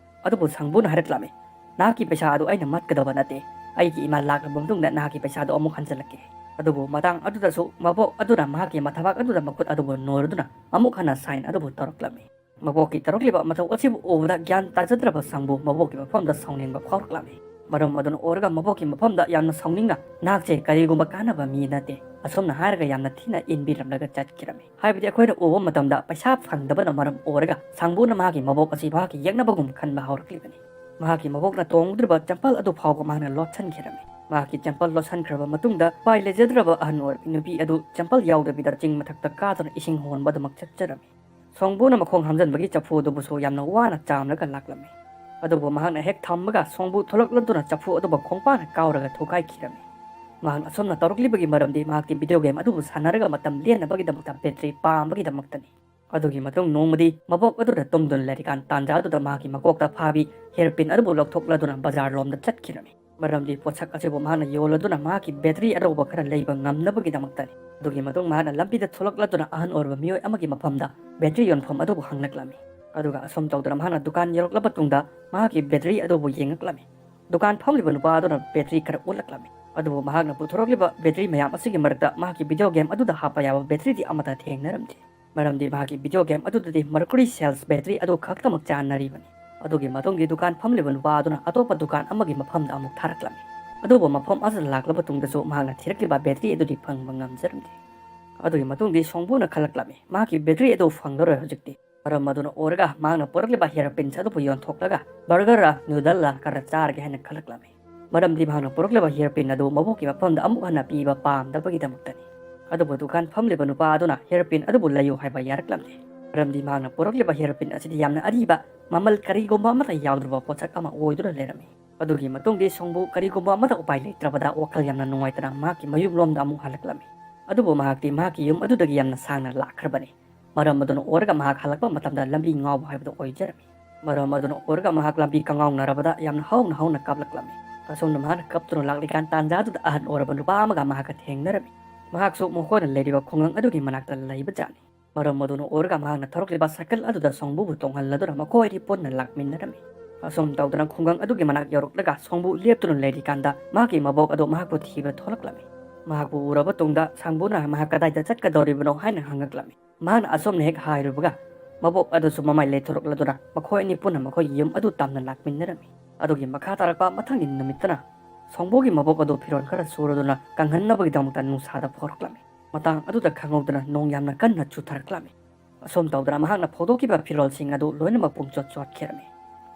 ꯑꯗꯨꯕꯨ ꯁꯪꯕꯨꯅ ꯍꯥꯏꯔꯛꯂꯝꯃꯤ, "ꯅꯍꯥꯛꯀꯤ ꯄꯩꯁꯥ ꯑꯗꯨ ꯑꯩꯅ ꯃꯠꯀꯗꯕ ꯅꯠꯇꯦ꯫ ꯑꯩꯒꯤ ꯏꯃꯥ ꯂꯥꯛꯂꯕ ꯃꯇꯨꯡꯗ ꯅꯍꯥꯛꯀꯤ ꯄꯩꯁꯥꯗꯨ ꯑꯃꯨꯛ ꯍꯟꯖꯤꯜꯂꯛꯀꯦ꯫" ꯑꯗꯨꯕꯨ ꯃꯇꯥꯡ ꯑꯗꯨꯗꯁꯨ ꯃꯕꯣꯛ ꯑꯗꯨꯅ ꯃꯍꯥꯛꯀꯤ ꯃꯊꯕꯥꯛ ꯑꯗꯨꯗ ꯃꯈꯨꯠ ꯑꯗꯨꯕꯨ ꯅꯣꯏꯔꯗꯨꯅ ꯑꯃꯨꯛ ꯍꯟꯅ ꯁꯥꯏꯟ ꯑꯗꯨꯕꯨ ꯇꯧꯔꯛꯂꯝꯃꯤ꯫ ꯃꯕꯣꯛꯀꯤ ꯇꯧꯔꯛꯂꯤꯕ ꯃꯊꯧ ꯑꯁꯤꯕꯨ ꯎꯕꯗ ꯒ꯭ꯌꯥꯟ ꯇꯥꯖꯗ꯭ꯔꯕ ꯁꯪꯕꯨ ꯃꯕꯣꯛꯀꯤ ꯃꯐꯝꯗ ꯁꯥꯎꯅꯤꯡꯕ ꯐꯥꯎꯔꯛꯂꯝꯃꯤ꯫ ꯃꯔꯝ ꯑꯗꯨꯅ ꯑꯣꯏꯔꯒ ꯃꯕꯣꯛꯀꯤ ꯃꯐꯝꯗ ꯌꯥꯝꯅ ꯁꯥꯎꯅꯤꯡꯅ, "ꯅꯍꯥꯛꯁꯦ ꯀꯔꯤꯒꯨꯝꯕ ꯀꯥꯟꯅꯕ ꯃꯤ ꯅꯠꯇꯦ," ꯑꯁꯨꯝꯅ ꯍꯥꯏꯔꯒ ꯌꯥꯝꯅ ꯊꯤꯅ ꯏꯟꯕꯤꯔꯝꯂꯒ ꯆꯠꯈꯤꯔꯝꯃꯤ꯫ ꯍꯥꯏꯕꯗꯤ ꯑꯩꯈꯣꯏꯅ ꯎꯕ ꯃꯇꯝꯗ ꯄꯩꯁꯥ ꯐꯪꯗꯕꯅ ꯃꯔꯝ ꯑꯣꯏꯔꯒ ꯁꯪꯕꯨꯅ ꯃꯍꯥꯛꯀꯤ ꯃꯕꯣꯛ ꯑꯁꯤ ꯃꯍꯥꯛꯀꯤ ꯌꯦꯛꯅꯕꯒꯨꯝ ꯈꯟꯕ ꯍꯧꯔꯛꯂꯤꯕꯅꯤ꯫ ꯃꯍꯥꯛꯀꯤ ꯃꯕꯣꯛꯅ ꯇꯣꯡꯗ꯭ꯔꯤꯕ ꯆꯝꯄꯜ ꯑꯗꯨ ꯐꯥꯎꯕ ꯃꯍꯥꯛꯅ ꯂꯣꯠꯁꯤꯟꯈꯤꯔꯝꯃꯤ꯫ ꯃꯍꯥꯛꯀꯤ ꯆꯝꯄꯜ ꯂꯣꯠꯁꯤꯟꯈ꯭ꯔꯕ ꯃꯇꯨꯡꯗ ꯎꯄꯥꯏ ꯂꯩꯖꯗ꯭ꯔꯕ ꯑꯍꯟ ꯑꯣꯏꯔꯕꯤ ꯅꯨꯄꯤ ꯑꯗꯨ ꯆꯝꯄꯜ ꯌꯥꯎꯗꯕꯤꯗ ꯆꯤꯡ ꯃꯊꯛꯇ ꯀꯥꯗꯨꯅ ꯏꯁꯤꯡ ꯍꯣꯟꯕ ꯑꯗꯨꯃꯛ ꯆꯠꯆꯔꯝꯃꯤ꯫ ꯁꯣꯡꯕꯨꯅ ꯃꯈꯣꯡ ꯍꯥꯝꯖꯟꯕꯒꯤ ꯆꯐꯨ ꯑꯗꯨꯕꯨꯁꯨ ꯌꯥꯝꯅ ꯋꯥꯅ ꯆꯥꯝꯂꯒ ꯂꯥꯛꯂꯝꯃꯤ꯫ ꯑꯗꯨꯕꯨ ꯃꯍꯥꯛꯅ ꯍꯦꯛ ꯊꯝꯕꯒ ꯁꯣꯡꯕꯨ ꯊꯣꯛꯂꯛꯂꯗꯨꯅ ꯆꯐꯨ ꯑꯗꯨꯕꯨ ꯈꯣꯡꯄꯥꯛꯅ ꯀꯥꯎꯔꯒ ꯊꯨꯒꯥꯏꯈꯤꯔꯝꯃꯤ꯫ ꯃꯍꯥꯛꯅ ꯑꯁꯨꯝꯅ ꯇꯧꯔꯛꯂꯤꯕꯒꯤ ꯃꯔꯝꯗꯤ ꯃꯍꯥꯛꯀꯤ video game ꯑꯗꯨꯕꯨ ꯁꯥꯟꯅꯔꯒ ꯃꯇꯝ ꯂꯦꯟꯅꯕꯒꯤꯗꯃꯛꯇ battery ꯄꯥꯝꯕꯒꯤꯗꯃꯛꯇꯅꯤ꯫ ꯑꯗꯨꯒꯤ ꯃꯇꯨꯡ ꯅꯣꯡꯃꯗꯤ ꯃꯕꯣꯛ ꯑꯗꯨꯅ ꯇꯨꯝꯗꯨꯅ ꯂꯩꯔꯤꯀꯥꯟ ꯇꯥꯟꯖꯥ ꯑꯗꯨꯗ ꯃꯍꯥꯛꯀꯤ ꯃꯀꯣꯛꯇ ꯐꯥꯕꯤ hairpin ꯑꯗꯨꯕꯨ ꯂꯧꯊꯣꯛꯂꯗꯨꯅ ꯕꯖꯥꯔ ꯂꯣꯝꯗ ꯆꯠꯈꯤꯔꯝꯃꯤ꯫ ꯃꯔꯝꯗꯤ ꯄꯣꯠꯁꯛ ꯑꯁꯤꯕꯨ ꯃꯍꯥꯛꯅ ꯌꯣꯜꯂꯗꯨꯅ ꯃꯍꯥꯛꯀꯤ battery ꯑꯅꯧꯕ ꯈꯔ ꯂꯩꯕ ꯉꯝꯅꯕꯒꯤꯗꯃꯛꯇꯅꯤ꯫ ꯑꯗꯨꯒꯤ ꯃꯇꯨꯡ ꯃꯍꯥꯛꯅ ꯂꯝꯕꯤꯗ ꯊꯣꯛꯂꯛꯂꯗꯨꯅ ꯑꯍꯟ ꯑꯣꯏꯔꯕ ꯃꯤꯑꯣꯏ ꯑꯃꯒꯤ ꯃꯐꯝꯗ battery ꯌꯣꯟꯐꯝ ꯑꯗꯨꯕꯨ ꯍꯪꯂꯛꯂꯝꯃꯤ꯫ ꯑꯗꯨꯒ ꯑꯁꯨꯝ ꯇꯧꯗꯨꯅ ꯃꯍꯥꯛꯅ ꯗꯨꯀꯥꯟ ꯌꯧꯔꯛꯂꯕ ꯇꯨꯡꯗ ꯃꯍꯥꯛꯀꯤ battery ꯑꯗꯨꯕꯨ ꯌꯦꯡꯂꯛꯂꯝꯃꯤ꯫ ꯗꯨꯀꯥꯟ ꯐꯝꯂꯤꯕ ꯅꯨꯄꯥ ꯑꯗꯨꯅ battery ꯈꯔ ꯎꯠꯂꯛꯂꯝꯃꯤ꯫ ꯑꯗꯨꯕꯨ ꯃꯍꯥꯛꯅ ꯄꯨꯊꯣꯔꯛꯂꯤꯕ battery ꯃꯌꯥꯝ ꯑꯁꯤꯒꯤ ꯃꯔꯛꯇ ꯃꯍꯥꯛꯀꯤ video game ꯑꯗꯨꯗ ꯍꯥꯞꯄ ꯌꯥꯕ batteryꯗꯤ ꯑꯃꯠꯇ ꯊꯦꯡꯅꯔꯝꯗꯦ꯫ ꯃꯔꯝꯗꯤ ꯃꯍꯥꯛꯀꯤ video game ꯑꯗꯨꯗꯗꯤ Mercury cells battery ꯑꯗꯨ ꯈꯛꯇꯃꯛ ꯆꯥꯟꯅꯔꯤꯕꯅꯤ꯫ ꯑꯗꯨꯒꯤ ꯃꯇꯨꯡꯗꯤ ꯗꯨꯀꯥꯟ ꯐꯝꯂꯤꯕ ꯅꯨꯄꯥ ꯑꯗꯨꯅ ꯑꯇꯣꯞꯄ ꯗꯨꯀꯥꯟ ꯑꯃꯒꯤ ꯃꯐꯝꯗ ꯑꯃꯨꯛ ꯊꯥꯔꯛꯂꯝꯃꯤ꯫ ꯑꯗꯨꯕꯨ ꯃꯐꯝ ꯑꯁꯤꯗ ꯂꯥꯛꯂꯕ ꯇꯨꯡꯗꯁꯨ ꯃꯍꯥꯛꯅ ꯊꯤꯔꯛꯂꯤꯕ battery ꯑꯗꯨꯗꯤ ꯐꯪꯕ ꯉꯝꯖꯔꯝꯗꯦ꯫ ꯑꯗꯨꯒꯤ ꯃꯇꯨꯡꯗꯤ ꯁꯣꯡꯕꯨꯅ ꯈꯜꯂꯛꯂꯝꯃꯤ, ꯃꯍꯥꯛꯀꯤ battery ꯑꯗꯨ ꯐꯪꯂꯔꯣꯏ ꯍꯧꯖꯤꯛꯇꯤ꯫ ꯃꯔꯝ ꯑꯗꯨꯅ ꯑꯣꯏꯔꯒ ꯃꯍꯥꯛꯅ ꯄꯨꯔꯛꯂꯤꯕ hairpins ꯑꯗꯨꯕꯨ ꯌꯣꯟꯊꯣꯛꯂꯒ burgerꯔ noodleꯂ ꯈꯔ ꯆꯥꯔꯒꯦ ꯍꯥꯏꯅ ꯈꯜꯂꯛꯂꯝꯃꯤ꯫ ꯃꯔꯝꯗꯤ ꯃꯍꯥꯛꯅ ꯄꯨꯔꯛꯂꯤꯕ hairpin ꯑꯗꯨ ꯃꯕꯣꯛꯀꯤ ꯃꯐꯝꯗ ꯑꯃꯨꯛ ꯍꯟꯅ ꯄꯤꯕ ꯄꯥꯝꯗꯕꯒꯤꯗꯃꯛꯇꯅꯤ꯫ ꯑꯗꯨꯕꯨ ꯗꯨꯀꯥꯟ ꯐꯝꯂꯤꯕ ꯅꯨꯄꯥ ꯑꯗꯨꯅ hairpin ꯑꯗꯨꯕꯨ ꯂꯩꯌꯨ ꯍꯥꯏꯕ ꯌꯥꯔꯛꯂꯝꯗꯦ꯫ ꯃꯔꯝꯗꯤ ꯃꯍꯥꯛꯅ ꯄꯨꯔꯛꯂꯤꯕ hairpin ꯑꯁꯤꯗꯤ ꯌꯥꯝꯅ ꯑꯔꯤꯕ, ꯃꯃꯜ ꯀꯔꯤꯒꯨꯝꯕ ꯑꯃꯠꯇ ꯌꯥꯎꯗ꯭ꯔꯕ ꯄꯣꯠꯁꯛ ꯑꯃ ꯑꯣꯏꯗꯨꯅ ꯂꯩꯔꯝꯃꯤ꯫ ꯑꯗꯨꯒꯤ ꯃꯇꯨꯡꯗꯤ ꯁꯣꯡꯕꯨ ꯀꯔꯤꯒꯨꯝꯕ ꯑꯃꯠꯇ ꯎꯄꯥꯏ ꯂꯩꯇ꯭ꯔꯕꯗ ꯋꯥꯈꯜ ꯌꯥꯝꯅ ꯅꯨꯡꯉꯥꯏꯇꯅ ꯃꯍꯥꯛꯀꯤ ꯃꯌꯨꯝꯂꯣꯝꯗ ꯑꯃꯨꯛ ꯍꯜꯂꯛꯂꯝꯃꯤ꯫ ꯑꯗꯨꯕꯨ ꯃꯍꯥꯛꯇꯤ ꯃꯍꯥꯛꯀꯤ ꯌꯨꯝ ꯑꯗꯨꯗꯒꯤ ꯌꯥꯝꯅ ꯁꯥꯡꯅ ꯂꯥꯛꯈ꯭ꯔꯕꯅꯤ꯫ ꯃꯔꯝ ꯑꯗꯨꯅ ꯑꯣꯏꯔꯒ ꯃꯍꯥꯛ ꯍꯜꯂꯛꯄ ꯃꯇꯝꯗ ꯂꯝꯕꯤ ꯉꯥꯎꯕ ꯍꯥꯏꯕꯗꯨ ꯑꯣꯏꯖꯔꯝꯃꯤ꯫ ꯃꯔꯝ ꯑꯗꯨꯅ ꯑꯣꯏꯔꯒ ꯃꯍꯥꯛ ꯂꯝꯕꯤ ꯀꯉꯥꯎꯅꯔꯕꯗ ꯌꯥꯝꯅ ꯍꯧꯅ ꯍꯧꯅ ꯀꯥꯞꯂꯛꯂꯝꯃꯤ꯫ ꯑꯁꯣꯝꯗ ꯃꯍꯥꯛꯅ ꯀꯞꯇꯨꯅ ꯂꯥꯛꯂꯤꯀꯥꯟ ꯇꯥꯟꯖꯥꯗꯨꯗ ꯑꯍꯟ ꯑꯣꯏꯔꯕ ꯅꯨꯄꯥ ꯑꯃꯒ ꯃꯍꯥꯛꯀ ꯊꯦꯡꯅꯔꯝꯃꯤ꯫ ꯃꯍꯥꯛꯁꯨ ꯃꯈꯣꯏꯅ ꯂꯩꯔꯤꯕ ꯈꯨꯡꯒꯪ ꯑꯗꯨꯒꯤ ꯃꯅꯥꯛꯇ ꯂꯩꯕꯖꯥꯠꯅꯤ꯫ ꯃꯔꯝ ꯑꯗꯨꯅ ꯑꯣꯏꯔꯒ ꯃꯍꯥꯛꯅ ꯊꯧꯔꯛꯂꯤꯕ ꯁꯥꯏꯀꯜ ꯑꯗꯨꯗ ꯁꯣꯡꯕꯨꯕꯨ ꯇꯣꯡꯍꯜꯂꯗꯨꯅ ꯃꯈꯣꯏ ꯑꯅꯤ ꯄꯨꯟꯅ ꯂꯥꯛꯃꯤꯟꯅꯔꯝꯃꯤ꯫ ꯑꯁꯨꯝ ꯇꯧꯗꯅ ꯈꯨꯡꯒꯪ ꯑꯗꯨꯒꯤ ꯃꯅꯥꯛ ꯌꯧꯔꯛꯂꯒ ꯁꯣꯡꯕꯨ ꯂꯦꯞꯇꯨꯅ ꯂꯩꯔꯤꯀꯥꯟꯗ ꯃꯍꯥꯛꯀꯤ ꯃꯕꯣꯛ ꯑꯗꯨ ꯃꯍꯥꯛꯄꯨ ꯊꯤꯕ ꯊꯣꯛꯂꯛꯂꯝꯃꯤ꯫ ꯃꯍꯥꯛꯄꯨ ꯎꯔꯕ ꯇꯨꯡꯗ ꯁꯣꯡꯕꯨꯅ ꯃꯍꯥꯛ ꯀꯗꯥꯏꯗ ꯆꯠꯀꯗꯧꯔꯤꯕꯅꯣ ꯍꯥꯏꯅ ꯍꯪꯉꯛꯂꯝꯃꯤ꯫ ꯃꯍꯥꯛꯅ ꯑꯁꯨꯝꯅ ꯍꯦꯛ ꯍꯥꯏꯔꯨꯕꯒ ꯃꯕꯣꯛ ꯑꯗꯨꯁꯨ ꯃꯃꯥꯏ ꯂꯩꯊꯣꯔꯛꯂꯗꯨꯅ ꯃꯈꯣꯏ ꯑꯅꯤ ꯄꯨꯟꯅ ꯃꯈꯣꯏꯒꯤ ꯌꯨꯝ ꯑꯗꯨ ꯇꯝꯅ ꯂꯥꯛꯃꯤꯟꯅꯔꯝꯃꯤ꯫ ꯑꯗꯨꯒꯤ ꯃꯈꯥ ꯇꯥꯔꯛꯄ ꯃꯊꯪꯒꯤ ꯅꯨꯃꯤꯠꯇꯅ ꯁꯣꯡꯕꯨꯒꯤ ꯃꯕꯣꯛ ꯑꯗꯨ ꯐꯤꯔꯣꯜ ꯈꯔ ꯁꯨꯔꯗꯨꯅ ꯀꯪꯍꯟꯅꯕꯒꯤꯗꯃꯛꯇ ꯅꯨꯡꯁꯥꯗ ꯐꯧꯔꯛꯂꯝꯃꯤ꯫ ꯃꯇꯥꯡ ꯑꯗꯨꯗ ꯈꯪꯍꯧꯗꯅ ꯅꯣꯡ ꯌꯥꯝꯅ ꯀꯟꯅ ꯆꯨꯊꯔꯛꯂꯝꯃꯤ꯫ ꯑꯁꯨꯝ ꯇꯧꯗꯅ ꯃꯍꯥꯛꯅ ꯐꯧꯗꯣꯛꯈꯤꯕ ꯐꯤꯔꯣꯜꯁꯤꯡ ꯑꯗꯨ ꯂꯣꯏꯅꯃꯛ ꯄꯨꯡꯆꯣꯠ ꯆꯣꯠꯈꯤꯔꯝꯃꯤ꯫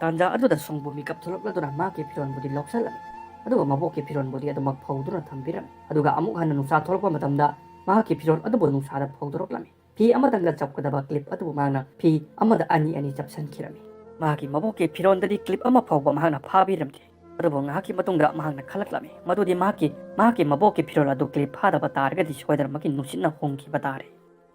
ꯇꯥꯟꯖꯥ ꯑꯗꯨꯗ ꯁꯣꯡꯕꯨ ꯃꯤꯀꯞ ꯊꯣꯛꯂꯛꯂꯗꯨꯅ ꯃꯍꯥꯛꯀꯤ ꯐꯤꯔꯣꯜꯕꯨꯗꯤ ꯂꯧꯁꯜꯂꯝꯃꯤ꯫ ꯑꯗꯨꯒ ꯃꯕꯣꯛꯀꯤ ꯐꯤꯔꯣꯜꯕꯨꯗꯤ ꯑꯗꯨꯃꯛ ꯐꯧꯗꯨꯅ ꯊꯝꯕꯤꯔꯝꯃꯤ꯫ ꯑꯗꯨꯒ ꯑꯃꯨꯛ ꯍꯟꯅ ꯅꯨꯡꯁꯥ ꯊꯣꯛꯂꯛꯄ ꯃꯇꯝꯗ ꯃꯍꯥꯛꯀꯤ ꯐꯤꯔꯣꯜ ꯑꯗꯨꯕꯨ ꯅꯨꯡꯁꯥꯗ ꯐꯧꯗꯣꯔꯛꯂꯝꯃꯤ꯫ ꯐꯤ ꯑꯃꯗꯪꯗ ꯆꯞꯀꯗꯕ clip ꯑꯗꯨꯕꯨ ꯃꯍꯥꯛꯅ ꯐꯤ ꯑꯃꯗ ꯑꯅꯤ ꯑꯅꯤ ꯆꯞꯁꯤꯟꯈꯤꯔꯝꯃꯤ꯫ ꯃꯍꯥꯛꯀꯤ ꯃꯕꯣꯛꯀꯤ ꯐꯤꯔꯣꯜꯗꯗꯤ clip ꯑꯃ ꯐꯥꯎꯕ ꯃꯍꯥꯛꯅ ꯐꯥꯕꯤꯔꯝꯗꯦ꯫ ꯑꯗꯨꯕꯨ ꯉꯥꯏꯍꯥꯛꯀꯤ ꯃꯇꯨꯡꯗ ꯃꯍꯥꯛꯅ ꯈꯜꯂꯛꯂꯝꯃꯤ, ꯃꯗꯨꯗꯤ ꯃꯍꯥꯛꯀꯤ, ꯃꯍꯥꯛꯀꯤ ꯃꯕꯣꯛꯀꯤ ꯐꯤꯔꯣꯜ ꯑꯗꯨ ꯀ꯭ꯂꯤꯞ ꯐꯥꯗꯕ ꯇꯥꯔꯒꯗꯤ ꯁꯣꯏꯗꯅꯃꯛꯀꯤ ꯅꯨꯡꯁꯤꯠꯅ ꯍꯨꯝꯈꯤꯕ ꯇꯥꯔꯦ꯫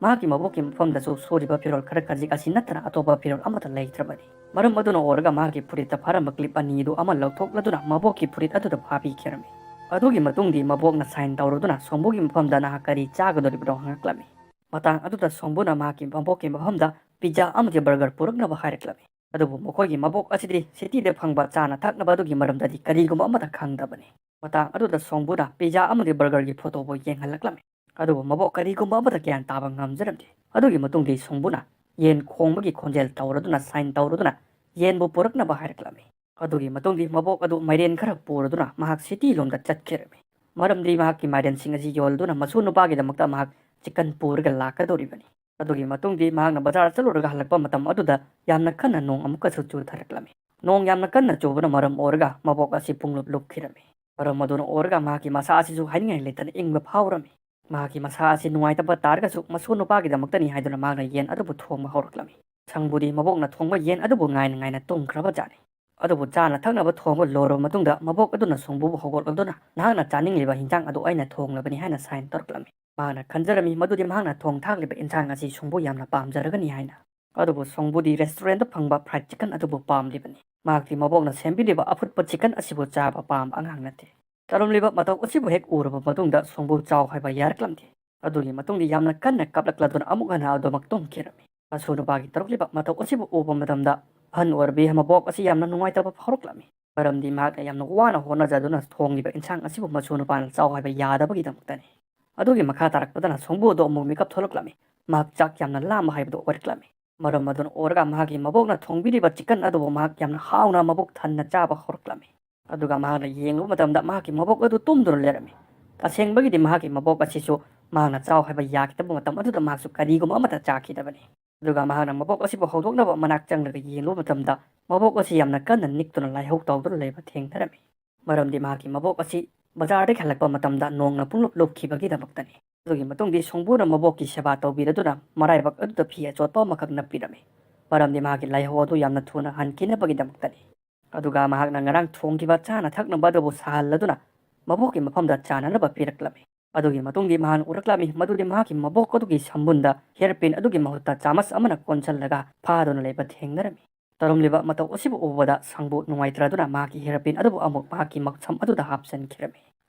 ꯃꯍꯥꯛꯀꯤ ꯃꯕꯣꯛꯀꯤ ꯃꯐꯝꯗꯁꯨ ꯁꯨꯔꯤꯕ ꯐꯤꯔꯣꯜ ꯈꯔ ꯈꯖꯤꯛ ꯑꯁꯤ ꯅꯠꯇꯅ ꯑꯇꯣꯞꯄ ꯐꯤꯔꯣꯜ ꯑꯃꯠꯇ ꯂꯩꯇ꯭ꯔꯕꯅꯤ꯫ ꯃꯔꯝ ꯑꯗꯨꯅ ꯑꯣꯏꯔꯒ ꯃꯍꯥꯛꯀꯤ ꯐꯨꯔꯤꯠꯇ ꯐꯥꯔꯝꯕ ꯀ꯭ꯂꯤꯞ ꯑꯅꯤ ꯑꯗꯨ ꯑꯃ ꯂꯧꯊꯣꯛꯂꯗꯨꯅ ꯃꯕꯣꯛꯀꯤ ꯐꯨꯔꯤꯠ ꯑꯗꯨꯗ ꯐꯥꯕꯤꯈꯤꯔꯝꯃꯤ꯫ ꯑꯗꯨꯒꯤ ꯃꯇꯨꯡꯗꯤ ꯃꯕꯣꯛꯅ ꯁꯥꯏꯟ ꯇꯧꯔꯗꯨꯅ ꯁꯣꯝꯕꯨꯒꯤ ꯃꯐꯝꯗ ꯅꯍꯥꯛ ꯀꯔꯤ ꯆꯥꯒꯗꯧꯔꯤꯕꯅꯣ ꯍꯪꯉꯛꯂꯝꯃꯤ꯫ ꯃꯇꯥꯡ ꯑꯗꯨꯗ ꯁꯣꯝꯕꯨꯅ ꯃꯍꯥꯛꯀꯤ ꯃꯕꯣꯛꯀꯤ ꯃꯐꯝꯗ ꯄꯤꯖꯥ ꯑꯃꯗꯤ ꯕꯔꯒꯔ ꯄꯨꯔꯛꯅꯕ ꯍꯥꯏꯔꯛꯂꯝꯃꯤ꯫ ꯑꯗꯨꯕꯨ ꯃꯈꯣꯏꯒꯤ ꯃꯕꯣꯛ ꯑꯁꯤꯗꯤ ꯁꯤꯇꯤꯗ ꯐꯪꯕ ꯆꯥꯅ ꯊꯛꯅꯕ ꯑꯗꯨꯒꯤ ꯃꯔꯝꯗꯗꯤ ꯀꯔꯤꯒꯨꯝꯕ ꯑꯃꯠꯇ ꯈꯪꯗꯕꯅꯤ꯫ ꯃꯇꯥꯡ ꯑꯗꯨꯗ ꯁꯣꯝꯕꯨꯅ ꯄꯤꯖꯥ ꯑꯃꯗꯤ ꯕꯔꯒꯔꯒꯤ ꯐꯣꯇꯣꯕꯨ ꯌꯦꯡꯍꯜꯂꯛꯂꯝꯃꯤ꯫ ꯑꯗꯨꯕꯨ ꯃꯕꯣꯛ ꯀꯔꯤꯒꯨꯝꯕ ꯑꯃꯠꯇ ꯒ꯭ꯌꯥꯟ ꯇꯥꯕ ꯉꯝꯖꯔꯝꯗꯦ꯫ ꯑꯗꯨꯒꯤ ꯃꯇꯨꯡꯗꯤ ꯁꯣꯝꯕꯨꯅ ꯌꯦꯟ ꯈꯣꯡꯕꯒꯤ ꯈꯣꯟꯖꯦꯜ ꯇꯧꯔꯗꯨꯅ ꯁꯥꯏꯟ ꯇꯧꯔꯗꯨꯅ ꯌꯦꯟꯕꯨ ꯄꯨꯔꯛꯅꯕ ꯍꯥꯏꯔꯛꯂꯝꯃꯤ꯫ ꯑꯗꯨꯒꯤ ꯃꯇꯨꯡꯗꯤ ꯃꯕꯣꯛ ꯑꯗꯨ ꯃꯥꯏꯔꯦꯟ ꯈꯔ ꯄꯨꯔꯗꯨꯅ ꯃꯍꯥꯛ ꯁꯤꯇꯤ ꯂꯣꯝꯗ ꯆꯠꯈꯤꯔꯝꯃꯤ꯫ ꯃꯔꯝꯗꯤ ꯃꯍꯥꯛꯀꯤ ꯃꯥꯏꯔꯦꯟꯁꯤꯡ ꯑꯁꯤ ꯌꯣꯜꯗꯨꯅ ꯃꯁꯨ ꯅꯨꯄꯥꯒꯤꯗꯃꯛꯇ ꯃꯍꯥꯛ ꯆꯤꯛꯀꯟ ꯄꯨꯔꯒ ꯂꯥꯛꯀꯗꯧꯔꯤꯕꯅꯤ꯫ ꯑꯗꯨꯒꯤ ꯃꯇꯨꯡꯗꯤ ꯃꯍꯥꯛꯅ ꯕꯖꯥꯔ ꯆꯠꯂꯨꯔꯒ ꯍꯜꯂꯛꯄ ꯃꯇꯝ ꯑꯗꯨꯗ ꯌꯥꯝꯅ ꯀꯟꯅ ꯅꯣꯡ ꯑꯃꯨꯛꯀꯁꯨ ꯆꯨꯊꯔꯛꯂꯝꯃꯤ꯫ ꯅꯣꯡ ꯌꯥꯝꯅ ꯀꯟꯅ ꯆꯨꯕꯅ ꯃꯔꯝ ꯑꯣꯏꯔꯒ ꯃꯕꯣꯛ ꯑꯁꯤ ꯄꯨꯡꯂꯨꯞ ꯂꯨꯞꯈꯤꯔꯝꯃꯤ꯫ ꯃꯔꯝ ꯑꯗꯨꯅ ꯑꯣꯏꯔꯒ ꯃꯍꯥꯛꯀꯤ ꯃꯁꯥ ꯑꯁꯤꯁꯨ ꯍꯥꯏꯅꯤꯡꯉꯥꯏ ꯂꯩꯇꯅ ꯏꯪꯕ ꯐꯥꯎꯔꯝꯃꯤ꯫ ꯃꯍꯥꯛꯀꯤ ꯃꯁꯥ ꯑꯁꯤ ꯅꯨꯡꯉꯥꯏꯇꯕ ꯇꯥꯔꯒꯁꯨ ꯃꯁꯨ ꯅꯨꯄꯥꯒꯤꯗꯃꯛꯇꯅꯤ ꯍꯥꯏꯗꯨꯅ ꯃꯍꯥꯛꯅ ꯌꯦꯟ ꯑꯗꯨꯕꯨ ꯊꯣꯡꯕ ꯍꯧꯔꯛꯂꯝꯃꯤ꯫ ꯁꯪꯕꯨꯗꯤ ꯃꯕꯣꯛꯅ ꯊꯣꯡꯕ ꯌꯦꯟ ꯑꯗꯨꯕꯨ ꯉꯥꯏꯅ ꯉꯥꯏꯅ ꯇꯨꯝꯈ꯭ꯔꯕ ꯖꯥꯠꯅꯤ꯫ ꯑꯗꯨꯕꯨ ꯆꯥꯅ ꯊꯛꯅꯕ ꯊꯣꯡꯕ ꯂꯣꯏꯔꯕ ꯃꯇꯨꯡꯗ ꯃꯕꯣꯛ ꯑꯗꯨꯅ ꯁꯣꯡꯕꯨꯕꯨ ꯍꯧꯒꯠꯂꯗꯨꯅ, "ꯅꯍꯥꯛꯅ ꯆꯥꯅꯤꯡꯂꯤꯕ ꯍꯤꯟꯖꯥꯡ ꯑꯗꯨ ꯑꯩꯅ ꯊꯣꯡꯂꯕꯅꯤ" ꯍꯥꯏꯅ ꯁꯥꯏꯟ ꯇꯧꯔꯛꯂꯝꯃꯤ꯫ ꯃꯍꯥꯛꯅ ꯈꯟꯖꯔꯝꯃꯤ ꯃꯗꯨꯗꯤ ꯃꯍꯥꯛꯅ ꯊꯣꯡ ꯊꯥꯛꯂꯤꯕ ꯏꯟꯁꯥꯡ ꯑꯁꯤ ꯁꯣꯡꯕꯨ ꯌꯥꯝꯅ ꯄꯥꯝꯖꯔꯒꯅꯤ ꯍꯥꯏꯅ꯫ ꯑꯗꯨꯕꯨ ꯁꯣꯡꯕꯨꯗꯤ ꯔꯦꯁꯇꯨꯔꯦꯟꯗ ꯐꯪꯕ ꯐ꯭ꯔꯥꯏꯗ ꯆꯤꯀꯟ ꯑꯗꯨꯕꯨ ꯄꯥꯝꯂꯤꯕꯅꯤ꯫ ꯃꯍꯥꯛꯇꯤ ꯃꯕꯣꯛꯅ ꯁꯦꯝꯕꯤꯔꯤꯕ ꯑꯐꯨꯠꯄ ꯆꯤꯀꯟ ꯑꯁꯤꯕꯨ ꯆꯥꯕ ꯄꯥꯝꯕ ꯑꯉꯥꯡ ꯅꯠꯇꯦ꯫ ꯇꯧꯔꯝꯂꯤꯕ ꯃꯇꯧ ꯑꯁꯤꯕꯨ ꯍꯦꯛ ꯎꯔꯕ ꯃꯇꯨꯡꯗ ꯁꯣꯡꯕꯨ ꯆꯥꯎ ꯍꯥꯏꯕ ꯌꯥꯔꯛꯂꯝꯗꯦ꯫ ꯑꯗꯨꯒꯤ ꯃꯇꯨꯡꯗꯤ ꯌꯥꯝꯅ ꯀꯟꯅ ꯀꯞꯂꯛꯂꯗꯨꯅ ꯑꯃꯨꯛ ꯍꯟꯅ ꯑꯗꯨꯃꯛ ꯇꯨꯝꯈꯤꯔꯝꯃꯤ꯫ ꯃꯁꯨ ꯅꯨꯄꯥꯒꯤ ꯇꯧꯔꯛꯂꯤꯕ ꯃꯇꯧ ꯑꯁꯤꯕꯨ ꯎꯕ ꯃꯇꯝꯗ ꯑꯍꯟ ꯑꯣꯏꯔꯕꯤ ꯃꯕꯣꯛ ꯑꯁꯤ ꯌꯥꯝꯅ ꯅꯨꯡꯉꯥꯏꯇꯕ ꯐꯥꯎꯔꯛꯂꯝꯃꯤ꯫ ꯃꯔꯝꯗꯤ ꯃꯍꯥꯛꯅ ꯌꯥꯝꯅ ꯋꯥꯅ ꯍꯣꯠꯅꯖꯗꯨꯅ ꯊꯣꯡꯂꯤꯕ ꯏꯟꯁꯥꯡ ꯑꯁꯤꯕꯨ ꯃꯁꯨ ꯅꯨꯄꯥꯅ ꯆꯥꯎ ꯍꯥꯏꯕ ꯌꯥꯗꯕꯒꯤꯗꯃꯛꯇꯅꯤ꯫ ꯑꯗꯨꯒꯤ ꯃꯈꯥ ꯇꯥꯔꯛꯄꯗꯅ ꯁꯣꯡꯕꯨ ꯑꯗꯨ ꯑꯃꯨꯛ ꯃꯤꯀꯞ ꯊꯣꯛꯂꯛꯂꯝꯃꯤ꯫ ꯃꯍꯥꯛ ꯆꯥꯛ ꯌꯥꯝꯅ ꯂꯥꯝꯕ ꯍꯥꯏꯕꯗꯨ ꯑꯣꯏꯔꯛꯂꯝꯃꯤ꯫ ꯃꯔꯝ ꯑꯗꯨꯅ ꯑꯣꯏꯔꯒ ꯃꯍꯥꯛꯀꯤ ꯃꯕꯣꯛꯅ ꯊꯣꯡꯕꯤꯔꯤꯕ ꯆꯤꯀꯟ ꯑꯗꯨꯕꯨ ꯃꯍꯥꯛ ꯌꯥꯝꯅ ꯍꯥꯎꯅ ꯃꯕꯨꯛ ꯊꯟꯅ ꯆꯥꯕ ꯍꯧꯔꯛꯂꯝꯃꯤ꯫ ꯑꯗꯨꯒ ꯃꯍꯥꯛꯅ ꯌꯦꯡꯂꯨꯕ ꯃꯇꯝꯗ ꯃꯍꯥꯛꯀꯤ ꯃꯕꯣꯛ ꯑꯗꯨ ꯇꯨꯝꯗꯨꯅ ꯂꯩꯔꯝꯃꯤ꯫ ꯇꯁꯦꯡꯕꯒꯤꯗꯤ ꯃꯍꯥꯛꯀꯤ ꯃꯕꯣꯛ ꯑꯁꯤꯁꯨ ꯃꯍꯥꯛꯅ ꯆꯥꯎ ꯍꯥꯏꯕ ꯌꯥꯈꯤꯗꯕ ꯃꯇꯝ ꯑꯗꯨꯗ ꯃꯍꯥꯛꯁꯨ ꯀꯔꯤꯒꯨꯝꯕ ꯑꯃꯠꯇ ꯆꯥꯈꯤꯗꯕꯅꯤ꯫ ꯑꯗꯨꯒ ꯃꯍꯥꯛꯅ ꯃꯕꯣꯛ ꯑꯁꯤꯕꯨ ꯍꯧꯗꯣꯛꯅꯕ ꯃꯅꯥꯛ ꯆꯪꯂꯒ ꯌꯦꯡꯂꯨꯕ ꯃꯇꯝꯗ ꯃꯕꯣꯛ ꯑꯁꯤ ꯌꯥꯝꯅ ꯀꯟꯅ ꯅꯤꯛꯇꯨꯅ ꯂꯥꯏꯍꯧ ꯇꯧꯗꯨꯅ ꯂꯩꯕ ꯊꯦꯡꯅꯔꯝꯃꯤ꯫ ꯃꯔꯝꯗꯤ ꯃꯍꯥꯛꯀꯤ ꯃꯕꯣꯛ ꯑꯁꯤ ꯕꯖꯥꯔꯗꯒꯤ ꯍꯜꯂꯛꯄ ꯃꯇꯝꯗ ꯅꯣꯡꯅ ꯄꯨꯡꯂꯨꯞ ꯂꯨꯞꯈꯤꯕꯒꯤꯗꯃꯛꯇꯅꯤ꯫ ꯑꯗꯨꯒꯤ ꯃꯇꯨꯡꯗꯤ ꯁꯣꯡꯕꯨꯅ ꯃꯕꯣꯛꯀꯤ ꯁꯦꯕꯥ ꯇꯧꯕꯤꯔꯗꯨꯅ ꯃꯔꯥꯏꯕꯛ ꯑꯗꯨꯗ ꯐꯤ ꯑꯆꯣꯠꯄ ꯑꯃꯈꯛ ꯅꯞꯄꯤꯔꯝꯃꯤ꯫ ꯃꯔꯝꯗꯤ ꯃꯍꯥꯛꯀꯤ ꯂꯥꯏꯍꯧ ꯑꯗꯨ ꯌꯥꯝꯅ ꯊꯨꯅ ꯍꯟꯈꯤꯅꯕꯒꯤꯗꯃꯛꯇꯅꯤ꯫ ꯑꯗꯨꯒ ꯃꯍꯥꯛꯅ ꯉꯔꯥꯡ ꯊꯣꯡꯈꯤꯕ ꯆꯥꯅ ꯊꯛꯅꯕ ꯑꯗꯨꯕꯨ ꯁꯥꯍꯜꯂꯗꯨꯅ ꯃꯕꯣꯛꯀꯤ ꯃꯐꯝꯗ ꯆꯥꯅꯅꯕ ꯄꯤꯔꯛꯂꯝꯃꯤ꯫ ꯑꯗꯨꯒꯤ ꯃꯇꯨꯡꯗꯤ ꯃꯍꯥꯛꯅ ꯎꯔꯛꯂꯝꯃꯤ ꯃꯗꯨꯗꯤ ꯃꯍꯥꯛꯀꯤ ꯃꯕꯣꯛ ꯑꯗꯨꯒꯤ ꯁꯝꯕꯨꯟꯗ ꯍꯤꯌꯔ ꯄꯤꯟ ꯑꯗꯨꯒꯤ ꯃꯍꯨꯠꯇ ꯆꯥꯃꯁ ꯑꯃꯅ ꯀꯣꯟꯁꯤꯜꯂꯒ ꯐꯥꯗꯨꯅ ꯂꯩꯕ ꯊꯦꯡꯅꯔꯝꯃꯤ꯫ ꯇꯧꯔꯝꯂꯤꯕ ꯃꯇꯧ ꯑꯁꯤꯕꯨ ꯎꯕꯗ ꯁꯪꯕꯨ ꯅꯨꯡꯉꯥꯏꯇ꯭ꯔꯗꯨꯅ ꯃꯍꯥꯛꯀꯤ ꯍꯤꯌꯔ ꯄꯤꯟ ꯑꯗꯨꯕꯨ ꯑꯃꯨꯛ ꯃꯍꯥꯛꯀꯤ ꯃꯁꯝ ꯑꯗꯨꯗ ꯍꯥꯞꯆꯤꯟꯈꯤꯔꯝꯃꯤ꯫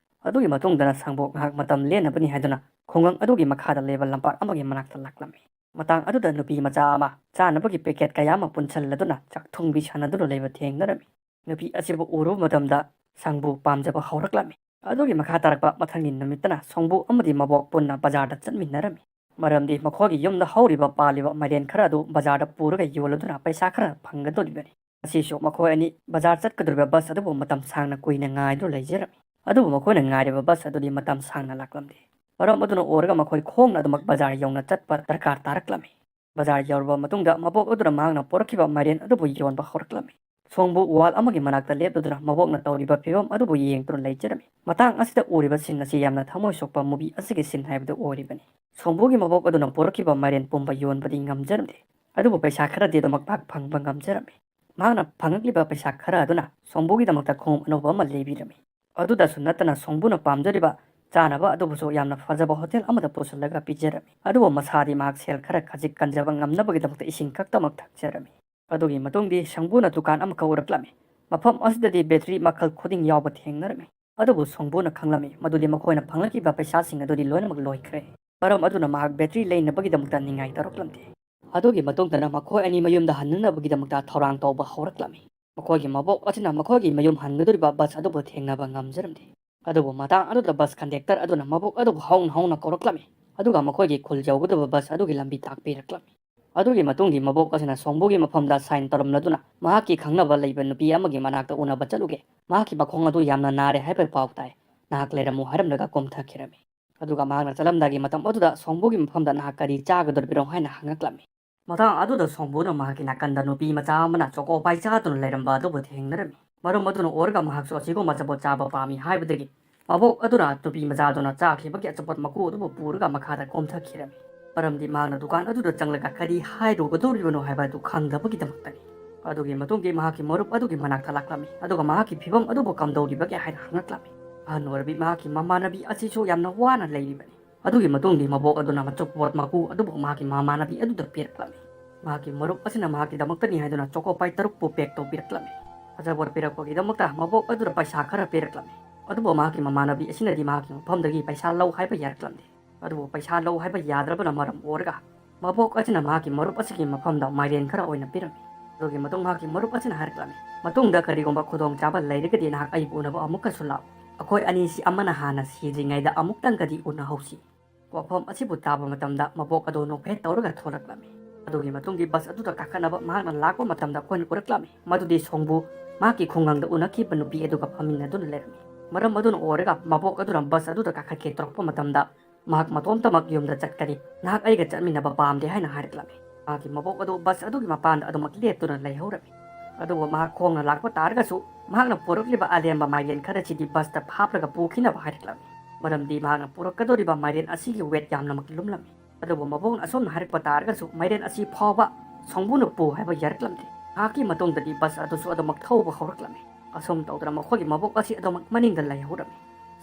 ꯑꯗꯨꯒꯤ ꯃꯇꯨꯡꯗꯅ ꯁꯪꯕꯨ ꯉꯥꯏꯍꯥꯛ ꯃꯇꯝ ꯂꯦꯟꯅꯕꯅꯤ ꯍꯥꯏꯗꯨꯅ ꯈꯨꯡꯒꯪ ꯑꯗꯨꯒꯤ ꯃꯈꯥꯗ ꯂꯩꯕ ꯂꯝꯄꯥꯛ ꯑꯃꯒꯤ ꯃꯅꯥꯛꯇ ꯂꯥꯛꯂꯝꯃꯤ꯫ ꯃꯇꯥꯡ ꯑꯗꯨꯗ ꯅꯨꯄꯤ ꯃꯆꯥ ꯑꯃ ꯆꯥꯅꯕꯒꯤ ꯄꯦꯀꯦꯠ ꯀꯌꯥ ꯑꯃ ꯄꯨꯟꯁꯤꯜꯂꯗꯨꯅ ꯆꯥꯛ ꯊꯣꯡꯕꯤ ꯁꯥꯟꯅꯗꯨꯅ ꯂꯩꯕ ꯊꯦꯡꯅꯔꯝꯃꯤ꯫ ꯅꯨꯄꯤ ꯑꯁꯤꯕꯨ ꯎꯔꯨꯕ ꯃꯇꯝꯗ ꯁꯪꯕꯨ ꯄꯥꯝꯖꯕ ꯍꯧꯔꯛꯂꯝꯃꯤ꯫ ꯑꯗꯨꯒꯤ ꯃꯈꯥ ꯇꯥꯔꯛꯄ ꯃꯊꯪꯒꯤ ꯅꯨꯃꯤꯠꯇꯅ ꯁꯣꯡꯕꯨ ꯑꯃꯗꯤ ꯃꯕꯣꯛ ꯄꯨꯟꯅ ꯕꯖꯥꯔꯗ ꯆꯠꯃꯤꯟꯅꯔꯝꯃꯤ꯫ ꯃꯔꯝꯗꯤ ꯃꯈꯣꯏꯒꯤ ꯌꯨꯝꯗ ꯍꯧꯔꯤꯕ ꯄꯥꯜꯂꯤꯕ ꯃꯥꯏꯔꯦꯟ ꯈꯔ ꯑꯗꯨ ꯕꯖꯥꯔꯗ ꯄꯨꯔꯒ ꯌꯣꯜꯂꯗꯨꯅ ꯄꯩꯁꯥ ꯈꯔ ꯐꯪꯒꯗꯧꯔꯤꯕꯅꯤ꯫ ꯑꯁꯤꯁꯨ ꯃꯈꯣꯏ ꯑꯅꯤ ꯕꯖꯥꯔ ꯆꯠꯀꯗꯧꯔꯤꯕ ꯕꯁ ꯑꯗꯨꯕꯨ ꯃꯇꯝ ꯁꯥꯡꯅ ꯀꯨꯏꯅ ꯉꯥꯏꯗꯨꯅ ꯂꯩꯖꯔꯝꯃꯤ꯫ ꯑꯗꯨꯕꯨ ꯃꯈꯣꯏꯅ ꯉꯥꯏꯔꯤꯕ ꯕꯁ ꯑꯗꯨꯗꯤ ꯃꯇꯝ ꯁꯥꯡꯅ ꯂꯥꯛꯂꯝꯗꯦ꯫ ꯃꯔꯝ ꯑꯗꯨꯅ ꯑꯣꯏꯔꯒ ꯃꯈꯣꯏ ꯈꯣꯡꯅ ꯑꯗꯨꯃꯛ ꯕꯖꯥꯔ ꯌꯧꯅ ꯆꯠꯄ ꯗꯔꯀꯥꯔ ꯇꯥꯔꯛꯂꯝꯃꯤ꯫ ꯕꯖꯥꯔ ꯌꯧꯔꯕ ꯃꯇꯨꯡꯗ ꯃꯕꯣꯛ ꯑꯗꯨꯅ ꯃꯍꯥꯛꯅ ꯄꯨꯔꯛꯈꯤꯕ ꯃꯥꯏꯔꯦꯟ ꯑꯗꯨꯕꯨ ꯌꯣꯟꯕ ꯍꯧꯔꯛꯂꯝꯃꯤ꯫ ꯁꯣꯡꯕꯨ ꯋꯥꯜ ꯑꯃꯒꯤ ꯃꯅꯥꯛꯇ ꯂꯦꯞꯂꯗꯨꯅ ꯃꯕꯣꯛꯅ ꯇꯧꯔꯤꯕ ꯐꯤꯕꯝ ꯑꯗꯨꯕꯨ ꯌꯦꯡꯗꯨꯅ ꯂꯩꯖꯔꯝꯃꯤ꯫ ꯃꯇꯥꯡ ꯑꯁꯤꯗ ꯎꯔꯤꯕ ꯁꯤꯟ ꯑꯁꯤ ꯌꯥꯝꯅ ꯊꯃꯣꯏ ꯁꯣꯛꯄ ꯃꯨꯚꯤ ꯑꯁꯤꯒꯤ ꯁꯤꯟ ꯍꯥꯏꯕꯗꯨ ꯑꯣꯏꯔꯤꯕꯅꯤ꯫ ꯁꯣꯡꯕꯨꯒꯤ ꯃꯕꯣꯛ ꯑꯗꯨꯅ ꯄꯨꯔꯛꯈꯤꯕ ꯃꯥꯏꯔꯦꯟ ꯄꯨꯝꯕ ꯌꯣꯟꯕꯗꯤ ꯉꯝꯖꯔꯝꯗꯦ꯫ ꯑꯗꯨꯕꯨ ꯄꯩꯁꯥ ꯈꯔꯗꯤ ꯑꯗꯨꯃꯛ ꯃꯍꯥꯛ ꯐꯪꯕ ꯉꯝꯖꯔꯝꯃꯤ꯫ ꯃꯍꯥꯛꯅ ꯐꯪꯂꯛꯂꯤꯕ ꯄꯩꯁꯥ ꯈꯔ ꯑꯗꯨꯅ ꯁꯣꯡꯕꯨꯒꯤꯗꯃꯛꯇ ꯈꯣꯡꯎꯞ ꯑꯅꯧꯕ ꯑꯃ ꯂꯩꯕꯤꯔꯝꯃꯤ꯫ ꯑꯗꯨꯗꯁꯨ ꯅꯠꯇꯅ ꯁꯣꯡꯕꯨꯅ ꯄꯥꯝꯖꯔꯤꯕ ꯆꯥꯅꯕ ꯑꯗꯨꯕꯨꯁꯨ ꯌꯥꯝꯅ ꯐꯖꯕ ꯍꯣꯇꯦꯜ ꯑꯃꯗ ꯄꯨꯁꯤꯜꯂꯒ ꯄꯤꯖꯔꯝꯃꯤ꯫ ꯑꯗꯨꯕꯨ ꯃꯁꯥꯗꯤ ꯃꯍꯥꯛ ꯁꯦꯜ ꯈꯔ ꯈꯖꯤꯛ ꯀꯟꯖꯕ ꯉꯝꯅꯕꯒꯤꯗꯃꯛꯇ ꯏꯁꯤꯡ ꯈꯛꯇꯃꯛ ꯊꯛꯆꯔꯝꯃꯤ꯫ ꯑꯗꯨꯒꯤ ꯃꯇꯨꯡꯗꯤ ꯁꯪꯕꯨꯅ ꯗꯨꯀꯥꯟ ꯑꯃꯈꯛ ꯎꯔꯛꯂꯝꯃꯤ꯫ ꯃꯐꯝ ꯑꯁꯤꯗꯗꯤ ꯕꯦꯇ꯭ꯔꯤ ꯃꯈꯜ ꯈꯨꯗꯤꯡ ꯌꯥꯎꯕ ꯊꯦꯡꯅꯔꯝꯃꯤ꯫ ꯑꯗꯨꯕꯨ ꯁꯪꯕꯨꯅ ꯈꯪꯂꯝꯃꯤ ꯃꯗꯨꯗꯤ ꯃꯈꯣꯏꯅ ꯐꯪꯂꯛꯈꯤꯕ ꯄꯩꯁꯥꯁꯤꯡ ꯑꯗꯨꯗꯤ ꯂꯣꯏꯅꯃꯛ ꯂꯣꯏꯈ꯭ꯔꯦ꯫ ꯃꯔꯝ ꯑꯗꯨꯅ ꯃꯍꯥꯛ ꯕꯦꯇ꯭ꯔꯤ ꯂꯩꯅꯕꯒꯤꯗꯃꯛꯇ ꯅꯤꯡꯉꯥꯏ ꯇꯧꯔꯛꯂꯝꯗꯦ꯫ ꯑꯗꯨꯒꯤ ꯃꯇꯨꯡꯗꯅ ꯃꯈꯣꯏ ꯑꯅꯤ ꯃꯌꯨꯝꯗ ꯍꯟꯅꯅꯕꯒꯤꯗꯃꯛꯇ ꯊꯧꯔꯥꯡ ꯇꯧꯕ ꯍꯧꯔꯛꯂꯝꯃꯤ꯫ ꯃꯈꯣꯏꯒꯤ ꯃꯕꯣꯛ ꯑꯁꯤꯅ ꯃꯈꯣꯏꯒꯤ ꯃꯌꯨꯝ ꯍꯟꯒꯗꯧꯔꯤꯕ ꯕꯁ ꯑꯗꯨꯕꯨ ꯊꯦꯡꯅꯕ ꯉꯝꯖꯔꯝꯗꯦ꯫ ꯑꯗꯨꯕꯨ ꯃꯇꯥꯡ ꯑꯗꯨꯗ ꯕꯁ ꯀꯟꯗꯛꯇꯔ ꯑꯗꯨꯅ ꯃꯕꯣꯛ ꯑꯗꯨꯕꯨ ꯍꯧꯅ ꯍꯧꯅ ꯀꯧꯔꯛꯂꯝꯃꯤ꯫ ꯑꯗꯨꯒ ꯃꯈꯣꯏꯒꯤ ꯈꯨꯜ ꯌꯧꯒꯗꯕ ꯕꯁ ꯑꯗꯨꯒꯤ ꯂꯝꯕꯤ ꯇꯥꯛꯄꯤꯔꯛꯂꯝꯃꯤ꯫ ꯑꯗꯨꯒꯤ ꯃꯇꯨꯡꯗꯤ ꯃꯕꯣꯛ ꯑꯁꯤꯅ ꯁꯣꯡꯕꯨꯒꯤ ꯃꯐꯝꯗ ꯁꯥꯏꯟ ꯇꯧꯔꯝꯂꯗꯨꯅ ꯃꯍꯥꯛꯀꯤ ꯈꯪꯅꯕ ꯂꯩꯕ ꯅꯨꯄꯤ ꯑꯃꯒꯤ ꯃꯅꯥꯛꯇ ꯎꯅꯕ ꯆꯠꯂꯨꯒꯦ꯫ ꯃꯍꯥꯛꯀꯤ ꯃꯈꯣꯡ ꯑꯗꯨ ꯌꯥꯝꯅ ꯅꯥꯔꯦ ꯍꯥꯏꯕ ꯄꯥꯎ ꯇꯥꯏ꯫ ꯅꯍꯥꯛ ꯂꯩꯔꯝꯃꯨ ꯍꯥꯏꯔꯝꯂꯒ ꯀꯣꯝꯊꯈꯤꯔꯝꯃꯤ꯫ ꯑꯗꯨꯒ ꯃꯍꯥꯛꯅ ꯆꯠꯂꯝꯗꯥꯏꯒꯤ ꯃꯇꯝ ꯑꯗꯨꯗ ꯁꯣꯡꯕꯨꯒꯤ ꯃꯐꯝꯗ ꯅꯍꯥꯛ ꯀꯔꯤ ꯆꯥꯒꯗꯧꯔꯤꯕꯅꯣ ꯍꯥꯏꯅ ꯍꯪꯉꯛꯂꯝꯃꯤ꯫ ꯃꯇꯥꯡ ꯑꯗꯨꯗ ꯁꯣꯡꯕꯨꯅ ꯃꯍꯥꯛꯀꯤ ꯅꯥꯀꯟꯗ ꯅꯨꯄꯤ ꯃꯆꯥ ꯑꯃꯅ ꯆꯣꯀꯣ ꯄꯥꯏ ꯆꯥꯗꯨꯅ ꯂꯩꯔꯝꯕ ꯑꯗꯨꯕꯨ ꯊꯦꯡꯅꯔꯝꯃꯤ꯫ ꯃꯔꯝ ꯑꯗꯨꯅ ꯑꯣꯏꯔꯒ ꯃꯍꯥꯛꯁꯨ ꯑꯁꯤꯒꯨꯝꯕ ꯑꯆꯥꯄꯣꯠ ꯆꯥꯕ ꯄꯥꯝꯃꯤ ꯍꯥꯏꯕꯗꯒꯤ ꯃꯕꯣꯛ ꯑꯗꯨꯅ ꯅꯨꯄꯤ ꯃꯆꯥꯗꯨꯅ ꯆꯥꯈꯤꯕꯒꯤ ꯑꯆꯥꯄꯣꯠ ꯃꯀꯨ ꯑꯗꯨꯕꯨ ꯄꯨꯔꯒ ꯃꯈꯥꯗ ꯀꯣꯝꯊꯈꯤꯔꯝꯃꯤ꯫ ꯃꯔꯝꯗꯤ ꯃꯍꯥꯛꯅ ꯗꯨꯀꯥꯟ ꯑꯗꯨꯗ ꯆꯪꯂꯒ ꯀꯔꯤ ꯍꯥꯏꯔꯨꯒꯗꯧꯔꯤꯕꯅꯣ ꯍꯥꯏꯕ ꯑꯗꯨ ꯈꯪꯗꯕꯒꯤꯗꯃꯛꯇꯅꯤ꯫ ꯑꯗꯨꯒꯤ ꯃꯇꯨꯡꯗꯤ ꯃꯍꯥꯛꯀꯤ ꯃꯔꯨꯞ ꯑꯗꯨꯒꯤ ꯃꯅꯥꯛꯇ ꯂꯥꯛꯂꯝꯃꯤ, ꯑꯗꯨꯒ ꯃꯍꯥꯛꯀꯤ ꯐꯤꯕꯝ ꯑꯗꯨꯕꯨ ꯀꯝꯗꯧꯔꯤꯕꯒꯦ ꯍꯥꯏꯅ ꯍꯪꯂꯛꯂꯝꯃꯤ꯫ ꯑꯍꯜ ꯑꯣꯏꯔꯕꯤ ꯃꯍꯥꯛꯀꯤ ꯃꯃꯥꯟꯅꯕꯤ ꯑꯁꯤꯁꯨ ꯌꯥꯝꯅ ꯋꯥꯅ ꯂꯩꯔꯤꯕꯅꯤ꯫ ꯑꯗꯨꯒꯤ ꯃꯇꯨꯡꯗꯤ ꯃꯕꯣꯛ ꯑꯗꯨꯅ ꯑꯆꯥꯄꯣꯠ ꯃꯀꯨ ꯑꯗꯨꯕꯨ ꯃꯍꯥꯛꯀꯤ ꯃꯃꯥꯟꯅꯕꯤ ꯑꯗꯨꯗ ꯄꯤꯔꯛꯂꯝꯃꯤ꯫ ꯃꯍꯥꯛꯀꯤ ꯃꯔꯨꯞ ꯑꯁꯤꯅ ꯃꯍꯥꯛꯀꯤꯗꯃꯛꯇꯅꯤ ꯍꯥꯏꯗꯨꯅ ꯆꯣꯀꯣ ꯄꯥꯏ ꯇꯔꯨꯛꯄꯨ ꯄꯦꯛ ꯇꯧꯕꯤꯔꯛꯂꯝꯃꯤ꯫ ꯑꯆꯥꯄꯣꯠ ꯄꯤꯔꯛꯄꯒꯤꯗꯃꯛꯇ ꯃꯕꯣꯛ ꯑꯗꯨꯗ ꯄꯩꯁꯥ ꯈꯔ ꯄꯤꯔꯛꯂꯝꯃꯤ꯫ ꯑꯗꯨꯕꯨ ꯃꯍꯥꯛꯀꯤ ꯃꯃꯥꯟꯅꯕꯤ ꯑꯁꯤꯅꯗꯤ ꯃꯍꯥꯛꯀꯤ ꯃꯐꯝꯗꯒꯤ ꯄꯩꯁꯥ ꯂꯧ ꯍꯥꯏꯕ ꯌꯥꯔꯛꯂꯝꯗꯦ꯫ ꯑꯗꯨꯕꯨ ꯄꯩꯁꯥ ꯂꯧ ꯍꯥꯏꯕ ꯌꯥꯗ꯭ꯔꯕꯅ ꯃꯔꯝ ꯑꯣꯏꯔꯒ ꯃꯕꯣꯛ ꯑꯁꯤꯅ ꯃꯍꯥꯛꯀꯤ ꯃꯔꯨꯞ ꯑꯁꯤꯒꯤ ꯃꯐꯝꯗ ꯃꯥꯏꯔꯦꯟ ꯈꯔ ꯑꯣꯏꯅ ꯄꯤꯔꯝꯃꯤ꯫ ꯑꯗꯨꯒꯤ ꯃꯇꯨꯡ ꯃꯍꯥꯛꯀꯤ ꯃꯔꯨꯞ ꯑꯁꯤꯅ ꯍꯥꯏꯔꯛꯂꯝꯃꯤ, "ꯃꯇꯨꯡꯗ ꯀꯔꯤꯒꯨꯝꯕ ꯈꯨꯗꯣꯡꯆꯥꯕ ꯂꯩꯔꯒꯗꯤ ꯅꯍꯥꯛ ꯑꯩꯕꯨ ꯎꯅꯕ ꯑꯃꯨꯛꯀꯁꯨ ꯂꯥꯛꯎ꯫ ꯑꯩꯈꯣꯏ ꯑꯅꯤꯁꯤ ꯑꯃꯅ ꯍꯥꯟꯅ ꯁꯤꯗ꯭ꯔꯤꯉꯩꯗ ꯑꯃꯨꯛꯇꯪꯒꯗꯤ ꯎꯅꯍꯧꯁꯤ꯫" ꯋꯥꯐꯝ ꯑꯁꯤꯕꯨ ꯇꯥꯕ ꯃꯇꯝꯗ ꯃꯕꯣꯛ ꯑꯗꯨ ꯅꯣꯛꯐꯦꯠ ꯇꯧꯔꯒ ꯊꯣꯛꯂꯛꯂꯝꯃꯤ꯫ ꯑꯗꯨꯒꯤ ꯃꯇꯨꯡꯒꯤ ꯕꯁ ꯑꯗꯨꯗ ꯀꯥꯈꯠꯅꯕ ꯃꯍꯥꯛꯅ ꯂꯥꯛꯄ ꯃꯇꯝꯗ ꯑꯩꯈꯣꯏꯅ ꯎꯔꯛꯂꯝꯃꯤ ꯃꯗꯨꯗꯤ ꯁꯣꯡꯕꯨ ꯃꯍꯥꯛꯀꯤ ꯈꯨꯡꯒꯪꯗ ꯎꯅꯈꯤꯕ ꯅꯨꯄꯤ ꯑꯗꯨꯒ ꯐꯝꯃꯤꯟꯅꯗꯨꯅ ꯂꯩꯔꯝꯃꯤ꯫ ꯃꯔꯝ ꯑꯗꯨꯅ ꯑꯣꯏꯔꯒ ꯃꯕꯣꯛ ꯑꯗꯨꯅ ꯕꯁ ꯑꯗꯨꯗ ꯀꯥꯈꯠꯀꯦ ꯇꯧꯔꯛꯄ ꯃꯇꯝꯗ ꯃꯍꯥꯛ ꯃꯇꯣꯝꯇꯃꯛ ꯌꯨꯝꯗ ꯆꯠꯀꯅꯤ, ꯅꯍꯥꯛ ꯑꯩꯒ ꯆꯠꯃꯤꯟꯅꯕ ꯄꯥꯝꯗꯦ ꯍꯥꯏꯅ ꯍꯥꯏꯔꯛꯂꯝꯃꯤ꯫ ꯃꯍꯥꯛꯀꯤ ꯃꯕꯣꯛ ꯑꯗꯨ ꯕꯁ ꯑꯗꯨꯒꯤ ꯃꯄꯥꯟꯗ ꯑꯗꯨꯃꯛ ꯂꯦꯞꯇꯨꯅ ꯂꯩꯍꯧꯔꯝꯃꯤ꯫ ꯑꯗꯨꯕꯨ ꯃꯍꯥꯛ ꯈꯣꯡꯅ ꯂꯥꯛꯄ ꯇꯥꯔꯒꯁꯨ ꯃꯍꯥꯛꯅ ꯄꯨꯔꯛꯂꯤꯕ ꯑꯂꯦꯝꯕ ꯃꯥꯏꯔꯦꯟ ꯈꯔꯁꯤꯗꯤ ꯕꯁꯇ ꯍꯥꯞꯂꯒ ꯄꯨꯈꯤꯅꯕ ꯍꯥꯏꯔꯛꯂꯝꯃꯤ꯫ ꯃꯔꯝꯗꯤ ꯃꯍꯥꯛꯅ ꯄꯨꯔꯛꯀꯗꯧꯔꯤꯕ ꯃꯥꯏꯔꯦꯟ ꯑꯁꯤꯒꯤ ꯋꯦꯠ ꯌꯥꯝꯅꯃꯛ ꯂꯨꯝꯂꯝꯃꯤ꯫ ꯑꯗꯨꯕꯨ ꯃꯕꯣꯛꯅ ꯑꯁꯨꯝꯅ ꯍꯥꯏꯔꯛꯄ ꯇꯥꯔꯒꯁꯨ ꯃꯥꯏꯔꯦꯟ ꯑꯁꯤ ꯐꯥꯎꯕ ꯁꯣꯡꯕꯨꯅ ꯄꯨ ꯍꯥꯏꯕ ꯌꯥꯔꯛꯂꯝꯗꯦ꯫ ꯉꯥꯏꯍꯥꯛꯀꯤ ꯃꯇꯨꯡꯗꯗꯤ ꯕꯁ ꯑꯗꯨꯁꯨ ꯑꯗꯨꯃꯛ ꯊꯧꯕ ꯍꯧꯔꯛꯂꯝꯃꯤ꯫ ꯑꯁꯨꯝ ꯇꯧꯗꯅ ꯃꯈꯣꯏꯒꯤ ꯃꯕꯣꯛ ꯑꯁꯤ ꯑꯗꯨꯃꯛ ꯃꯅꯤꯡꯗ ꯂꯩꯍꯧꯔꯝꯃꯤ꯫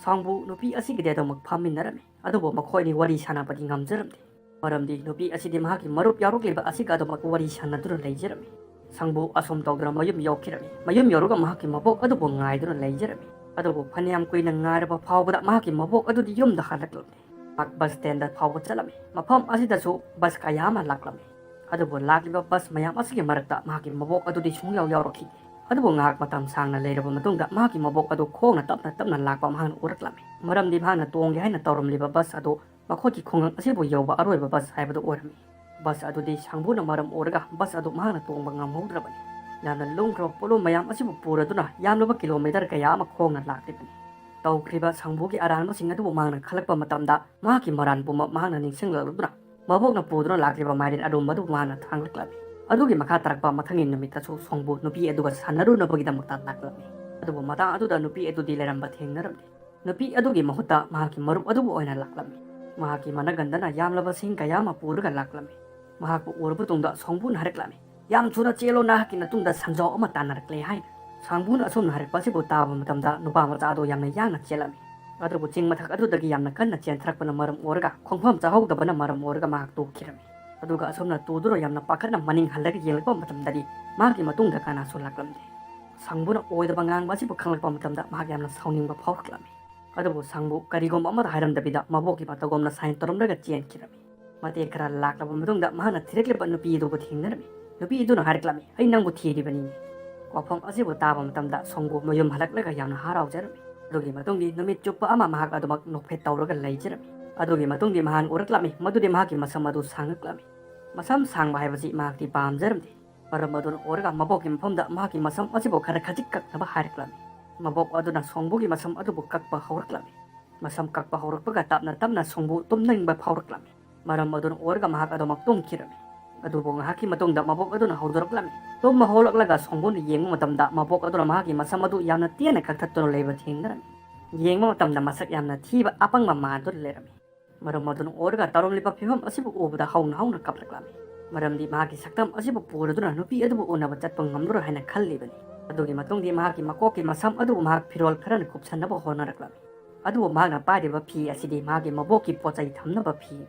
ꯁꯣꯡꯕꯨ ꯅꯨꯄꯤ ꯑꯁꯤꯒꯗꯤ ꯑꯗꯨꯃꯛ ꯐꯝꯃꯤꯟꯅꯔꯝꯃꯤ꯫ ꯑꯗꯨꯕꯨ ꯃꯈꯣꯏ ꯑꯅꯤ ꯋꯥꯔꯤ ꯁꯥꯟꯅꯕꯗꯤ ꯉꯝꯖꯔꯝꯗꯦ꯫ ꯃꯔꯝꯗꯤ ꯅꯨꯄꯤ ꯑꯁꯤꯗꯤ ꯃꯍꯥꯛꯀꯤ ꯃꯔꯨꯞ ꯌꯥꯎꯔꯛꯂꯤꯕ ꯑꯁꯤꯒ ꯑꯗꯨꯃꯛ ꯋꯥꯔꯤ ꯁꯥꯟꯅꯗꯨꯅ ꯂꯩꯖꯔꯝꯃꯤ꯫ ꯁꯣꯡꯕꯨ ꯑꯁꯨꯝ ꯇꯧꯗꯨꯅ ꯃꯌꯨꯝ ꯌꯧꯈꯤꯔꯝꯃꯤ꯫ ꯃꯌꯨꯝ ꯌꯧꯔꯒ ꯃꯍꯥꯛꯀꯤ ꯃꯕꯣꯛ ꯑꯗꯨꯕꯨ ꯉꯥꯏꯗꯨꯅ ꯂꯩꯖꯔꯝꯃꯤ꯫ ꯑꯗꯨꯕꯨ ꯐꯅꯌꯥꯝ ꯀꯨꯏꯅ ꯉꯥꯏꯔꯕ ꯐꯥꯎꯕꯗ ꯃꯍꯥꯛꯀꯤ ꯃꯕꯣꯛ ꯑꯗꯨꯗꯤ ꯌꯨꯝꯗ ꯍꯜꯂꯛꯂꯝꯗꯦ꯫ ꯃꯍꯥꯛ ꯕꯁ ꯁ꯭ꯇꯦꯟꯗ ꯐꯥꯎꯕ ꯆꯠꯂꯝꯃꯤ꯫ ꯃꯐꯝ ꯑꯁꯤꯗꯁꯨ ꯕꯁ ꯀꯌꯥ ꯑꯃ ꯂꯥꯛꯂꯝꯃꯤ꯫ ꯑꯗꯨꯕꯨ ꯂꯥꯛꯂꯤꯕ ꯕꯁ ꯃꯌꯥꯝ ꯑꯁꯤꯒꯤ ꯃꯔꯛꯇ ꯃꯍꯥꯛꯀꯤ ꯃꯕꯣꯛ ꯑꯗꯨꯗꯤ ꯁꯨꯡꯌꯥꯎ ꯌꯥꯎꯔꯛꯈꯤꯗꯦ꯫ ꯑꯗꯨꯕꯨ ꯉꯥꯏꯍꯥꯛ ꯃꯇꯝ ꯁꯥꯡꯅ ꯂꯩꯔꯕ ꯃꯇꯨꯡꯗ ꯃꯍꯥꯛꯀꯤ ꯃꯕꯣꯛ ꯑꯗꯨ ꯈꯣꯡꯅ ꯇꯞꯅ ꯇꯞꯅ ꯂꯥꯛꯄ ꯃꯍꯥꯛꯅ ꯎꯔꯛꯂꯝꯃꯤ꯫ ꯃꯔꯝꯗꯤ ꯃꯍꯥꯛꯅ ꯇꯣꯡꯒꯦ ꯍꯥꯏꯅ ꯇꯧꯔꯝꯂꯤꯕ ꯕꯁ ꯑꯗꯨ ꯃꯈꯣꯏꯒꯤ ꯈꯨꯡꯒꯪ ꯑꯁꯤꯕꯨ ꯌꯧꯕ ꯑꯔꯣꯏꯕ ꯕꯁ ꯍꯥꯏꯕꯗꯨ ꯑꯣꯏꯔꯝꯃꯤ꯫ ꯕꯁ ꯑꯗꯨꯗꯤ ꯁꯣꯡꯕꯨꯅ ꯃꯔꯝ ꯑꯣꯏꯔꯒ ꯕꯁ ꯑꯗꯨ ꯃꯍꯥꯛꯅ ꯇꯣꯡꯕ ꯉꯝꯍꯧꯗ꯭ꯔꯕꯅꯤ꯫ ꯌꯥꯝꯅ ꯂꯨꯝꯈ꯭ꯔꯕ ꯄꯣꯠꯂꯨꯝ ꯃꯌꯥꯝ ꯑꯁꯤꯕꯨ ꯄꯨꯔꯗꯨꯅ ꯌꯥꯝꯂꯕ ꯀꯤꯂꯣꯃꯤꯇꯔ ꯀꯌꯥ ꯑꯃ ꯈꯣꯡꯅ ꯂꯥꯛꯂꯤꯕꯅꯤ꯫ ꯇꯧꯈ꯭ꯔꯤꯕ ꯁꯣꯡꯕꯨꯒꯤ ꯑꯔꯥꯟꯕꯁꯤꯡ ꯑꯗꯨꯕꯨ ꯃꯍꯥꯛꯅ ꯈꯜꯂꯛꯄ ꯃꯇꯝꯗ ꯃꯍꯥꯛꯀꯤ ꯃꯔꯥꯟ ꯄꯨꯝꯕ ꯃꯍꯥꯛꯅ ꯅꯤꯡꯁꯤꯡꯂꯛꯂꯗꯨꯅ ꯃꯕꯣꯛꯅ ꯄꯨꯗꯨꯅ ꯂꯥꯛꯂꯤꯕ ꯃꯥꯏꯔꯦꯟ ꯑꯔꯨꯝꯕ ꯑꯗꯨ ꯃꯍꯥꯛꯅ ꯊꯥꯡꯂꯛꯂꯝꯃꯤ꯫ ꯑꯗꯨꯒꯤ ꯃꯈꯥ ꯇꯥꯔꯛꯄ ꯃꯊꯪꯒꯤ ꯅꯨꯃꯤꯠꯇꯁꯨ ꯁꯣꯡꯕꯨ ꯅꯨꯄꯤ ꯑꯗꯨꯒ ꯁꯥꯟꯅꯔꯨꯅꯕꯒꯤꯗꯃꯛꯇ ꯂꯥꯛꯂꯝꯃꯤ꯫ ꯑꯗꯨꯕꯨ ꯃꯇꯥꯡ ꯑꯗꯨꯗ ꯅꯨꯄꯤ ꯑꯗꯨꯗꯤ ꯂꯩꯔꯝꯕ ꯊꯦꯡꯅꯔꯝꯗꯦ꯫ ꯅꯨꯄꯤ ꯑꯗꯨꯒꯤ ꯃꯍꯨꯠꯇ ꯃꯍꯥꯛꯀꯤ ꯃꯔꯨꯞ ꯑꯗꯨꯕꯨ ꯑꯣꯏꯅ ꯂꯥꯛꯂꯝꯃꯤ꯫ ꯃꯍꯥꯛꯀꯤ ꯃꯅꯒꯟꯗꯅ ꯌꯥꯝꯂꯕ ꯁꯤꯡ ꯀꯌꯥ ꯑꯃ ꯄꯨꯔꯒ ꯂꯥꯛꯂꯝꯃꯤ꯫ ꯃꯍꯥꯛꯄꯨ ꯎꯔꯕ ꯇꯨꯡꯗ ꯁꯣꯡꯕꯨꯅ ꯍꯥꯏꯔꯛꯂꯝꯃꯤ, "ꯌꯥꯝ ꯊꯨꯅ ꯆꯦꯜꯂꯣ, ꯅꯍꯥꯛꯀꯤ ꯅꯇꯨꯡꯗ ꯁꯟꯖꯥꯎ ꯑꯃ ꯇꯥꯟꯅꯔꯛꯂꯦ" ꯍꯥꯏꯅ꯫ ꯁꯥꯡꯕꯨꯅ ꯑꯁꯨꯝꯅ ꯍꯥꯏꯔꯛꯄ ꯑꯁꯤꯕꯨ ꯇꯥꯕ ꯃꯇꯝꯗ ꯅꯨꯄꯥ ꯃꯆꯥ ꯑꯗꯨ ꯌꯥꯝꯅ ꯌꯥꯡꯅ ꯆꯦꯜꯂꯝꯃꯤ꯫ ꯑꯗꯨꯕꯨ ꯆꯤꯡ ꯃꯊꯛ ꯑꯗꯨꯗꯒꯤ ꯌꯥꯝꯅ ꯀꯟꯅ ꯆꯦꯟꯊꯔꯛꯄꯅ ꯃꯔꯝ ꯑꯣꯏꯔꯒ, ꯈꯣꯡꯐꯝ ꯆꯥꯍꯧꯗꯕꯅ ꯃꯔꯝ ꯑꯣꯏꯔꯒ ꯃꯍꯥꯛ ꯇꯨꯈꯤꯔꯝꯃꯤ꯫ ꯑꯗꯨꯒ ꯑꯁꯨꯝꯅ ꯇꯨꯗꯨꯅ ꯌꯥꯝꯅ ꯄꯥꯈꯠꯅ ꯃꯅꯤꯡ ꯍꯜꯂꯒ ꯌꯦꯡꯂꯛꯄ ꯃꯇꯝꯗꯗꯤ ꯃꯍꯥꯛꯀꯤ ꯃꯇꯨꯡꯗ ꯀꯅꯥꯁꯨ ꯂꯥꯛꯂꯝꯗꯦ꯫ ꯁꯥꯡꯕꯨꯅ ꯑꯣꯏꯗꯕ ꯉꯥꯡꯕ ꯑꯁꯤꯕꯨ ꯈꯪꯂꯛꯄ ꯃꯇꯝꯗ ꯃꯍꯥꯛ ꯌꯥꯝꯅ ꯁꯥꯎꯅꯤꯡꯕ ꯐꯥꯎꯔꯛꯂꯝꯃꯤ꯫ ꯑꯗꯨꯕꯨ ꯁꯥꯡꯕꯨ ꯀꯔꯤꯒꯨꯝꯕ ꯑꯃꯗ ꯍꯥꯏꯔꯝꯗꯕꯤꯗ ꯃꯕꯣꯛꯀꯤ ꯃꯇꯧꯒꯨꯝꯅ ꯁꯥꯏꯟ ꯇꯧꯔꯝꯂꯒ ꯆꯦꯟꯈꯤꯔꯝꯃꯤ꯫ ꯃꯇꯦꯛ ꯈꯔ ꯂꯥꯛꯂꯕ ꯃꯇꯨꯡꯗ ꯃꯍꯥꯛꯅ ꯊꯤꯔꯛꯂꯤꯕ ꯅꯨꯄꯤ ꯑꯗꯨꯕꯨ ꯊꯦꯡꯅꯔꯝꯃꯤ꯫ ꯅꯨꯄꯤ ꯑꯗꯨꯅ ꯍꯥꯏꯔꯛꯂꯝꯃꯤ, "ꯑꯩ ꯅꯪꯕꯨ ꯊꯤꯔꯤꯕꯅꯤ"꯫ ꯋꯥꯐꯝ ꯑꯁꯤꯕꯨ ꯇꯥꯕ ꯃꯇꯝꯗ ꯁꯣꯡꯕꯨ ꯃꯌꯨꯝ ꯍꯜꯂꯛꯂꯒ ꯌꯥꯝꯅ ꯍꯔꯥꯎꯖꯔꯝꯃꯤ꯫ ꯑꯗꯨꯒꯤ ꯃꯇꯨꯡꯗꯤ ꯅꯨꯃꯤꯠ ꯆꯨꯞꯄ ꯑꯃ ꯃꯍꯥꯛ ꯑꯗꯨꯃꯛ ꯅꯣꯛꯐꯦꯠ ꯇꯧꯔꯒ ꯂꯩꯖꯔꯝꯃꯤ꯫ ꯑꯗꯨꯒꯤ ꯃꯇꯨꯡꯗꯤ ꯃꯍꯥꯛ ꯎꯔꯛꯂꯝꯃꯤ ꯃꯗꯨꯗꯤ ꯃꯍꯥꯛꯀꯤ ꯃꯁꯝ ꯑꯗꯨ ꯁꯥꯡꯉꯛꯂꯝꯃꯤ꯫ ꯃꯁꯝ ꯁꯥꯡꯕ ꯍꯥꯏꯕꯁꯤ ꯃꯍꯥꯛꯇꯤ ꯄꯥꯝꯖꯔꯝꯗꯦ꯫ ꯃꯔꯝ ꯑꯗꯨꯅ ꯑꯣꯏꯔꯒ ꯃꯕꯣꯛꯀꯤ ꯃꯐꯝꯗ ꯃꯍꯥꯛꯀꯤ ꯃꯁꯝ ꯑꯁꯤꯕꯨ ꯈꯔ ꯈꯖꯤꯛ ꯀꯛꯅꯕ ꯍꯥꯏꯔꯛꯂꯝꯃꯤ꯫ ꯃꯕꯣꯛ ꯑꯗꯨꯅ ꯁꯣꯡꯕꯨꯒꯤ ꯃꯁꯝ ꯑꯗꯨꯕꯨ ꯀꯛꯄ ꯍꯧꯔꯛꯂꯝꯃꯤ꯫ ꯃꯁꯝ ꯀꯛꯄ ꯍꯧꯔꯛꯄꯒ ꯇꯞꯅ ꯇꯞꯅ ꯁꯣꯡꯕꯨ ꯇꯨꯝꯅꯤꯡꯕ ꯐꯥꯎꯔꯛꯂꯝꯃꯤ꯫ ꯃꯔꯝ ꯑꯗꯨꯅ ꯑꯣꯏꯔꯒ ꯃꯍꯥꯛ ꯑꯗꯨꯃꯛ ꯇꯨꯝꯈꯤꯔꯝꯃꯤ꯫ ꯑꯗꯨꯕꯨ ꯉꯥꯏꯍꯥꯛꯀꯤ ꯃꯇꯨꯡꯗ ꯃꯕꯣꯛ ꯑꯗꯨꯅ ꯍꯧꯗꯣꯔꯛꯂꯝꯃꯤ꯫ ꯇꯨꯝꯕ ꯍꯧꯒꯠꯂꯛꯂꯒ ꯁꯣꯡꯕꯨꯅ ꯌꯦꯡꯕ ꯃꯇꯝꯗ ꯃꯕꯣꯛ ꯑꯗꯨꯅ ꯃꯍꯥꯛꯀꯤ ꯃꯁꯝ ꯑꯗꯨ ꯌꯥꯝꯅ ꯇꯦꯟꯅ ꯀꯛꯊꯠꯇꯨꯅ ꯂꯩꯕ ꯊꯦꯡꯅꯔꯝꯃꯤ꯫ ꯌꯦꯡꯕ ꯃꯇꯝꯗ ꯃꯁꯛ ꯌꯥꯝꯅ ꯊꯤꯕ ꯑꯄꯪꯕ ꯃꯥꯟꯗꯨꯅ ꯂꯩꯔꯝꯃꯤ꯫ ꯃꯔꯝ ꯑꯗꯨꯅ ꯑꯣꯏꯔꯒ ꯇꯧꯔꯝꯂꯤꯕ ꯐꯤꯕꯝ ꯑꯁꯤꯕꯨ ꯎꯕꯗ ꯍꯧꯅ ꯍꯧꯅ ꯀꯞꯂꯛꯂꯝꯃꯤ꯫ ꯃꯔꯝꯗꯤ ꯃꯍꯥꯛꯀꯤ ꯁꯛꯇꯝ ꯑꯁꯤꯕꯨ ꯄꯨꯔꯗꯨꯅ ꯅꯨꯄꯤ ꯑꯗꯨꯕꯨ ꯎꯅꯕ ꯆꯠꯄ ꯉꯝꯂꯔꯣꯏ ꯍꯥꯏꯅ ꯈꯜꯂꯤꯕꯅꯤ꯫ ꯑꯗꯨꯒꯤ ꯃꯇꯨꯡꯗꯤ ꯃꯍꯥꯛꯀꯤ ꯃꯀꯣꯛꯀꯤ ꯃꯁꯝ ꯑꯗꯨꯕꯨ ꯃꯍꯥꯛ ꯐꯤꯔꯣꯜ ꯈꯔꯅ ꯀꯨꯞꯁꯟꯅꯕ ꯍꯣꯠꯅꯔꯛꯂꯝꯃꯤ꯫ ꯑꯗꯨꯕꯨ ꯃꯍꯥꯛꯅ ꯄꯥꯏꯔꯤꯕ ꯐꯤ ꯑꯁꯤꯗꯤ ꯃꯍꯥꯛꯀꯤ ꯃꯕꯣꯛꯀꯤ ꯄꯣꯠꯆꯩ ꯊꯝꯅꯕ ꯐꯤꯅꯤ꯫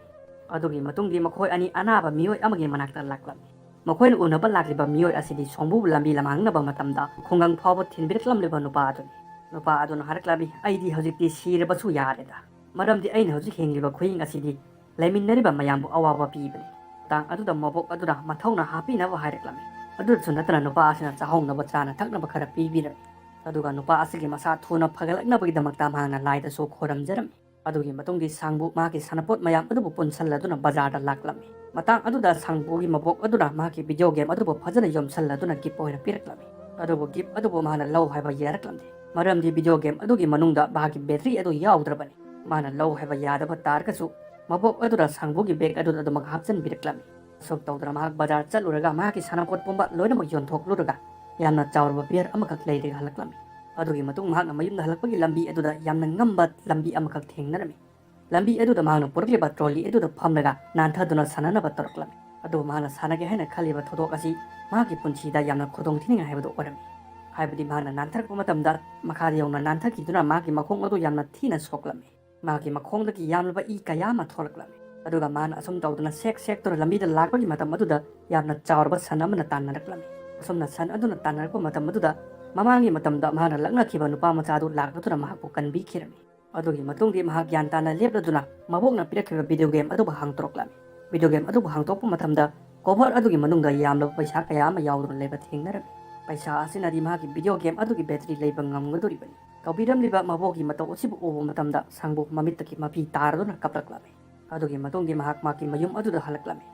ꯑꯗꯨꯒꯤ ꯃꯇꯨꯡꯗꯤ ꯃꯈꯣꯏ ꯑꯅꯤ ꯑꯅꯥꯕ ꯃꯤꯑꯣꯏ ꯑꯃꯒꯤ ꯃꯅꯥꯛꯇ ꯂꯥꯛꯂꯝꯃꯤ꯫ ꯃꯈꯣꯏꯅ ꯎꯅꯕ ꯂꯥꯛꯂꯤꯕ ꯃꯤꯑꯣꯏ ꯑꯁꯤꯗꯤ ꯁꯣꯡꯕꯨꯕꯨ ꯂꯝꯕꯤ ꯂꯝꯍꯥꯡꯅꯕ ꯃꯇꯝꯗ ꯈꯨꯡꯒꯪ ꯐꯥꯎꯕ ꯊꯤꯟꯕꯤꯔꯛꯂꯝꯂꯤꯕ ꯅꯨꯄꯥ ꯑꯗꯨꯅꯤ꯫ ꯅꯨꯄꯥ ꯑꯗꯨꯅ ꯍꯥꯏꯔꯛꯂꯝꯃꯤ, "ꯑꯩꯗꯤ ꯍꯧꯖꯤꯛꯇꯤ ꯁꯤꯔꯕꯁꯨ ꯌꯥꯔꯦꯗ, ꯃꯔꯝꯗꯤ ꯑꯩꯅ ꯍꯧꯖꯤꯛ ꯍꯤꯡꯂꯤꯕ ꯈꯨꯍꯤꯡ ꯑꯁꯤꯗꯤ ꯂꯩꯃꯤꯟꯅꯔꯤꯕ ꯃꯌꯥꯝꯕꯨ ꯑꯋꯥꯕ ꯄꯤꯕꯅꯤ"꯫ ꯃꯇꯥꯡ ꯑꯗꯨꯗ ꯃꯕꯣꯛ ꯑꯗꯨꯅ ꯃꯊꯧꯅꯥ ꯍꯥꯞꯄꯤꯅꯕ ꯍꯥꯏꯔꯛꯂꯝꯃꯤ꯫ ꯑꯗꯨꯗꯁꯨ ꯅꯠꯇꯅ ꯅꯨꯄꯥ ꯑꯁꯤꯅ ꯆꯥꯍꯧꯅꯕ ꯆꯥꯅ ꯊꯛꯅꯕ ꯈꯔ ꯄꯤꯕꯤꯔꯝꯃꯤ꯫ ꯑꯗꯨꯒ ꯅꯨꯄꯥ ꯑꯁꯤꯒꯤ ꯃꯁꯥ ꯊꯨꯅ ꯐꯒꯠꯂꯛꯅꯕꯒꯤꯗꯃꯛꯇ ꯃꯍꯥꯛꯅ ꯂꯥꯏꯗꯁꯨ ꯈꯣꯏꯔꯝꯖꯔꯝꯃꯤ꯫ ꯑꯗꯨꯒꯤ ꯃꯇꯨꯡꯗꯤ ꯁꯥꯡꯕꯨ ꯃꯍꯥꯛꯀꯤ ꯁꯥꯟꯅꯄꯣꯠ ꯃꯌꯥꯝ ꯑꯗꯨꯕꯨ ꯄꯨꯟꯁꯜꯂꯗꯨꯅ ꯕꯖꯥꯔꯗ ꯂꯥꯛꯂꯝꯃꯤ꯫ ꯃꯇꯥꯡ ꯑꯗꯨꯗ ꯁꯥꯡꯕꯨꯒꯤ ꯃꯕꯣꯛ ꯑꯗꯨꯅ ꯃꯍꯥꯛꯀꯤ ꯚꯤꯗꯤꯑꯣ ꯒꯦꯝ ꯑꯗꯨꯕꯨ ꯐꯖꯅ ꯌꯣꯝꯁꯜꯂꯗꯨꯅ ꯒꯤꯐ ꯑꯣꯏꯅ ꯄꯤꯔꯛꯂꯝꯃꯤ꯫ ꯑꯗꯨꯕꯨ ꯒꯤꯐ ꯑꯗꯨꯕꯨ ꯃꯍꯥꯛꯅ ꯂꯧ ꯍꯥꯏꯕ ꯌꯥꯔꯛꯂꯝꯗꯦ, ꯃꯔꯝꯗꯤ ꯚꯤꯗꯤꯑꯣ ꯒꯦꯝ ꯑꯗꯨꯒꯤ ꯃꯅꯨꯡꯗ ꯃꯍꯥꯛꯀꯤ ꯕꯦꯇ꯭ꯔꯤ ꯑꯗꯨ ꯌꯥꯎꯗ꯭ꯔꯕꯅꯤ꯫ ꯃꯥꯅ ꯂꯧ ꯍꯥꯏꯕ ꯌꯥꯗꯕ ꯇꯥꯔꯒꯁꯨ ꯃꯕꯣꯛ ꯑꯗꯨꯅ ꯁꯥꯡꯕꯨꯒꯤ ꯕꯦꯒ ꯑꯗꯨꯗ ꯑꯗꯨꯃꯛ ꯍꯥꯞꯆꯤꯟꯕꯤꯔꯛꯂꯝꯃꯤ꯫ ꯑꯁꯨꯝ ꯇꯧꯗꯅ ꯃꯍꯥꯛ ꯕꯖꯥꯔ ꯆꯠꯂꯨꯔꯒ ꯃꯍꯥꯛꯀꯤ ꯁꯥꯟꯅꯄꯣꯠ ꯄꯨꯝꯕ ꯂꯣꯏꯅꯃꯛ ꯌꯣꯟꯊꯣꯛꯂꯨꯔꯒ ꯌꯥꯝꯅ ꯆꯥꯎꯔꯕ ꯕꯤꯌꯔ ꯑꯃꯈꯛ ꯂꯩꯔꯒ ꯍꯜꯂꯛꯂꯝꯃꯤ꯫ ꯑꯗꯨꯒꯤ ꯃꯇꯨꯡ ꯃꯍꯥꯛꯅ ꯃꯌꯨꯝꯗ ꯍꯜꯂꯛꯄꯒꯤ ꯂꯝꯕꯤ ꯑꯗꯨꯗ ꯌꯥꯝꯅ ꯉꯝꯕ ꯂꯝꯕꯤ ꯑꯃꯈꯛ ꯊꯦꯡꯅꯔꯝꯃꯤ꯫ ꯂꯝꯕꯤ ꯑꯗꯨꯗ ꯃꯍꯥꯛꯅ ꯄꯨꯔꯛꯂꯤꯕ ꯇ꯭ꯔꯣꯂꯤ ꯑꯗꯨꯗ ꯐꯝꯂꯒ ꯅꯥꯟꯊꯗꯨꯅ ꯁꯥꯟꯅꯅꯕ ꯇꯧꯔꯛꯂꯝꯃꯤ꯫ ꯑꯗꯨꯕꯨ ꯃꯍꯥꯛꯅ ꯁꯥꯟꯅꯒꯦ ꯍꯥꯏꯅ ꯈꯜꯂꯤꯕ ꯊꯧꯗꯣꯛ ꯑꯁꯤ ꯃꯍꯥꯛꯀꯤ ꯄꯨꯟꯁꯤꯗ ꯌꯥꯝꯅ ꯈꯨꯗꯣꯡꯊꯤꯅꯤꯡꯉꯥꯏ ꯍꯥꯏꯕꯗꯨ ꯑꯣꯏꯔꯝꯃꯤ꯫ ꯍꯥꯏꯕꯗꯤ ꯃꯍꯥꯛꯅ ꯅꯥꯟꯊꯔꯛꯄ ꯃꯇꯝꯗ ꯃꯈꯥꯗ ꯌꯧꯅ ꯅꯥꯟꯊꯈꯤꯗꯨꯅ ꯃꯍꯥꯛꯀꯤ ꯃꯈꯣꯡ ꯑꯗꯨ ꯌꯥꯝꯅ ꯊꯤꯅ ꯁꯣꯛꯂꯝꯃꯤ꯫ ꯃꯍꯥꯛꯀꯤ ꯃꯈꯣꯡꯗꯒꯤ ꯌꯥꯝꯂꯕ ꯏ ꯀꯌꯥ ꯑꯃ ꯊꯣꯛꯂꯛꯂꯝꯃꯤ꯫ ꯑꯗꯨꯒ ꯃꯍꯥꯛꯅ ꯑꯁꯨꯝ ꯇꯧꯗꯨꯅ ꯁꯦꯛ ꯁꯦꯛ ꯇꯧꯔ ꯂꯝꯕꯤꯗ ꯂꯥꯛꯄꯒꯤ ꯃꯇꯝ ꯑꯗꯨꯗ ꯌꯥꯝꯅ ꯆꯥꯎꯔꯕ ꯁꯟ ꯑꯃꯅ ꯇꯥꯟꯅꯔꯛꯂꯝꯃꯤ꯫ ꯑꯁꯨꯝꯅ ꯁꯟ ꯑꯗꯨꯅ ꯇꯥꯟꯅꯔꯛꯄ ꯃꯇꯝ ꯑꯗꯨꯗ ꯃꯃꯥꯡꯒꯤ ꯃꯇꯝꯗ ꯃꯍꯥꯛꯅ ꯂꯛꯅꯈꯤꯕ ꯅꯨꯄꯥ ꯃꯆꯥ ꯑꯗꯨ ꯂꯥꯛꯂꯗꯨꯅ ꯃꯍꯥꯛꯄꯨ ꯀꯟꯕꯤꯈꯤꯔꯝꯃꯤ꯫ ꯑꯗꯨꯒꯤ ꯃꯇꯨꯡꯗꯤ ꯃꯍꯥꯛ ꯒ꯭ꯌꯥꯟ ꯇꯥꯅ ꯂꯦꯞꯂꯗꯨꯅ ꯃꯕꯣꯛꯅ ꯄꯤꯔꯛꯈꯤꯕ ꯚꯤꯗꯤꯑꯣ ꯒꯦꯝ ꯑꯗꯨꯕꯨ ꯍꯥꯡꯗꯣꯔꯛꯂꯝꯃꯤ꯫ ꯚꯤꯗꯤꯑꯣ ꯒꯦꯝ ꯑꯗꯨꯕꯨ ꯍꯥꯡꯗꯣꯛꯄ ꯃꯇꯝꯗ ꯀꯣꯚꯔ ꯑꯗꯨꯒꯤ ꯃꯅꯨꯡꯗ ꯌꯥꯝꯂꯕ ꯄꯩꯁꯥ ꯀꯌꯥ ꯑꯃ ꯌꯥꯎꯗꯨꯅ ꯂꯩꯕ ꯊꯦꯡꯅꯔꯝꯃꯤ꯫ ꯄꯩꯁꯥ ꯑꯁꯤꯅꯗꯤ ꯃꯍꯥꯛꯀꯤ ꯚꯤꯗꯤꯑꯣ ꯒꯦꯝ ꯑꯗꯨꯒꯤ ꯕꯦꯇꯔꯤ ꯂꯩꯕ ꯉꯝꯒꯗꯧꯔꯤꯕꯅꯤ꯫ ꯇꯧꯕꯤꯔꯝꯂꯤꯕ ꯃꯕꯣꯛꯀꯤ ꯃꯇꯧ ꯑꯁꯤꯕꯨ ꯎꯕ ꯃꯇꯝꯗ ꯁꯪꯕꯨ ꯃꯃꯤꯠꯇꯒꯤ ꯃꯄꯤ ꯇꯥꯔꯗꯨꯅ ꯀꯞꯂꯛꯂꯝꯃꯤ꯫ ꯑꯗꯨꯒꯤ ꯃꯇꯨꯡꯗꯤ ꯃꯍꯥꯛ ꯃꯍꯥꯛꯀꯤ ꯃꯌꯨꯝ ꯑꯗꯨꯗ ꯍꯜꯂꯛꯂꯝꯃꯤ꯫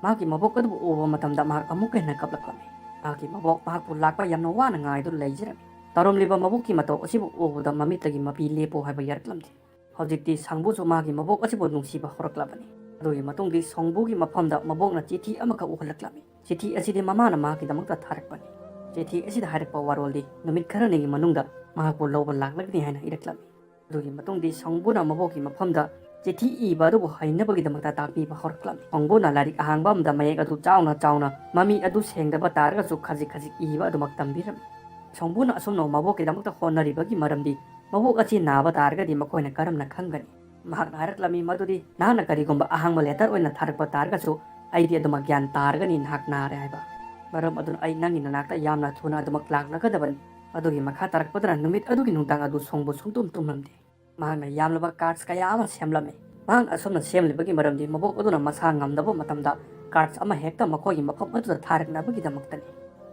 ꯃꯍꯥꯛꯀꯤ ꯃꯕꯣꯛ ꯑꯗꯨꯕꯨ ꯎꯕ ꯃꯇꯝꯗ ꯃꯍꯥꯛ ꯑꯃꯨꯛꯀ ꯍꯦꯟꯅ ꯀꯞꯂꯛꯂꯝꯃꯤ꯫ ꯃꯍꯥꯛꯀꯤ ꯃꯕꯣꯛ ꯃꯍꯥꯛꯄꯨ ꯂꯥꯛꯄ ꯌꯥꯝꯅ ꯋꯥꯅ ꯉꯥꯏꯗꯨꯅ ꯂꯩꯖꯔꯝꯃꯤ꯫ ꯇꯧꯔꯝꯂꯤꯕ ꯃꯕꯣꯛꯀꯤ ꯃꯇꯧ ꯑꯁꯤꯕꯨ ꯎꯕꯗ ꯃꯃꯤꯠꯇꯒꯤ ꯃꯄꯤ ꯂꯦꯞꯄꯣ ꯍꯥꯏꯕ ꯌꯥꯔꯛꯂꯝꯗꯦ꯫ ꯍꯧꯖꯤꯛꯇꯤ ꯁꯪꯕꯨꯁꯨ ꯃꯥꯒꯤ ꯃꯕꯣꯛ ꯑꯁꯤꯕꯨ ꯅꯨꯡꯁꯤꯕ ꯍꯧꯔꯛꯂꯕꯅꯤ꯫ ꯑꯗꯨꯒꯤ ꯃꯇꯨꯡꯗꯤ ꯁꯪꯕꯨꯒꯤ ꯃꯐꯝꯗ ꯃꯕꯣꯛꯅ ꯆꯤꯊꯤ ꯑꯃꯈꯛ ꯎꯍꯜꯂꯛꯂꯝꯃꯤ꯫ ꯆꯤꯊꯤ ꯑꯁꯤꯗꯤ ꯃꯃꯥꯅ ꯃꯍꯥꯛꯀꯤꯗꯃꯛꯇ ꯊꯥꯔꯛꯄꯅꯤ꯫ ꯆꯤꯊꯤ ꯑꯁꯤꯗ ꯍꯥꯏꯔꯛꯄ ꯋꯥꯔꯣꯜꯗꯤ ꯅꯨꯃꯤꯠ ꯈꯔꯅꯤꯒꯤ ꯃꯅꯨꯡꯗ ꯃꯍꯥꯛꯄꯨ ꯂꯧꯕ ꯂꯥꯛꯂꯒꯅꯤ ꯍꯥꯏꯅ ꯏꯔꯛꯂꯝꯃꯤ꯫ ꯑꯗꯨꯒꯤ ꯃꯇꯨꯡꯗꯤ ꯁꯪꯕꯨꯅ ꯃꯕꯣꯛꯀꯤ ꯃꯐꯝꯗ ꯆꯤꯊꯤ ꯏꯕ ꯑꯗꯨꯕꯨ ꯍꯩꯅꯕꯒꯤꯗꯃꯛꯇ ꯇꯥꯛꯄꯤꯕ ꯍꯧꯔꯛꯂꯝꯃꯤ꯫ ꯁꯪꯕꯨꯅ ꯂꯥꯏꯔꯤꯛ ꯑꯍꯥꯡꯕ ꯑꯃꯗ ꯃꯌꯦꯛ ꯑꯗꯨ ꯆꯥꯎꯅ ꯆꯥꯎꯅ, ꯃꯃꯤ ꯑꯗꯨ ꯁꯦꯡꯗꯕ ꯇꯥꯔꯒꯁꯨ ꯈꯖꯤꯛ ꯈꯖꯤꯛ ꯏꯕ ꯑꯗꯨꯃꯛ ꯇꯝꯕꯤꯔꯝꯃꯤ꯫ ꯁꯪꯕꯨꯅ ꯑꯁꯨꯝꯅ ꯃꯕꯣꯛꯀꯤꯗꯃꯛꯇ ꯍꯣꯠꯅꯔꯤꯕꯒꯤ ꯃꯔꯝꯗꯤ ꯃꯕꯣꯛ ꯑꯁꯤ ꯅꯥꯕ ꯇꯥꯔꯒꯗꯤ ꯃꯈꯣꯏꯅ ꯀꯔꯝꯅ ꯈꯪꯒꯅꯤ? ꯃꯍꯥꯛꯅ ꯍꯥꯏꯔꯛꯂꯝꯃꯤ ꯃꯗꯨꯗꯤ ꯅꯍꯥꯛꯅ ꯀꯔꯤꯒꯨꯝꯕ ꯑꯍꯥꯡꯕ ꯂꯦꯇꯔ ꯑꯣꯏꯅ ꯊꯥꯔꯛꯄ ꯇꯥꯔꯒꯁꯨ ꯑꯩꯗꯤ ꯑꯗꯨꯃꯛ ꯒ꯭ꯌꯥꯟ ꯇꯥꯔꯒꯅꯤ ꯅꯍꯥꯛ ꯅꯥꯔꯦ ꯍꯥꯏꯕ꯫ ꯃꯔꯝ ꯑꯗꯨꯅ ꯑꯩ ꯅꯪꯒꯤ ꯅꯅꯥꯛꯇ ꯌꯥꯝꯅ ꯊꯨꯅ ꯑꯗꯨꯃꯛ ꯂꯥꯛꯂꯒꯗꯕꯅꯤ꯫ ꯑꯗꯨꯒꯤ ꯃꯈꯥ ꯇꯥꯔꯛꯄꯗꯅ ꯅꯨꯃꯤꯠ ꯑꯗꯨꯒꯤ ꯅꯨꯡꯗꯥꯡ ꯑꯗꯨ ꯁꯣꯡꯕꯨ ꯁꯨꯡꯇꯨꯝ ꯇꯨꯝꯂꯝꯗꯦ꯫ ꯃꯍꯥꯛꯅ ꯌꯥꯝꯂꯕ ꯀꯥꯔꯠꯁ ꯀꯌꯥ ꯑꯃ ꯁꯦꯝꯂꯝꯃꯤ꯫ ꯃꯍꯥꯛꯅ ꯑꯁꯨꯝꯅ ꯁꯦꯝꯂꯤꯕꯒꯤ ꯃꯔꯝꯗꯤ ꯃꯕꯣꯛ ꯑꯗꯨꯅ ꯃꯁꯥ ꯉꯝꯗꯕ ꯃꯇꯝꯗ ꯀꯥꯔꯠꯁ ꯑꯃ ꯍꯦꯛꯇ ꯃꯈꯣꯏꯒꯤ ꯃꯐꯝ ꯑꯗꯨꯗ ꯊꯥꯔꯛꯅꯕꯒꯤꯗꯃꯛꯇꯅꯤ꯫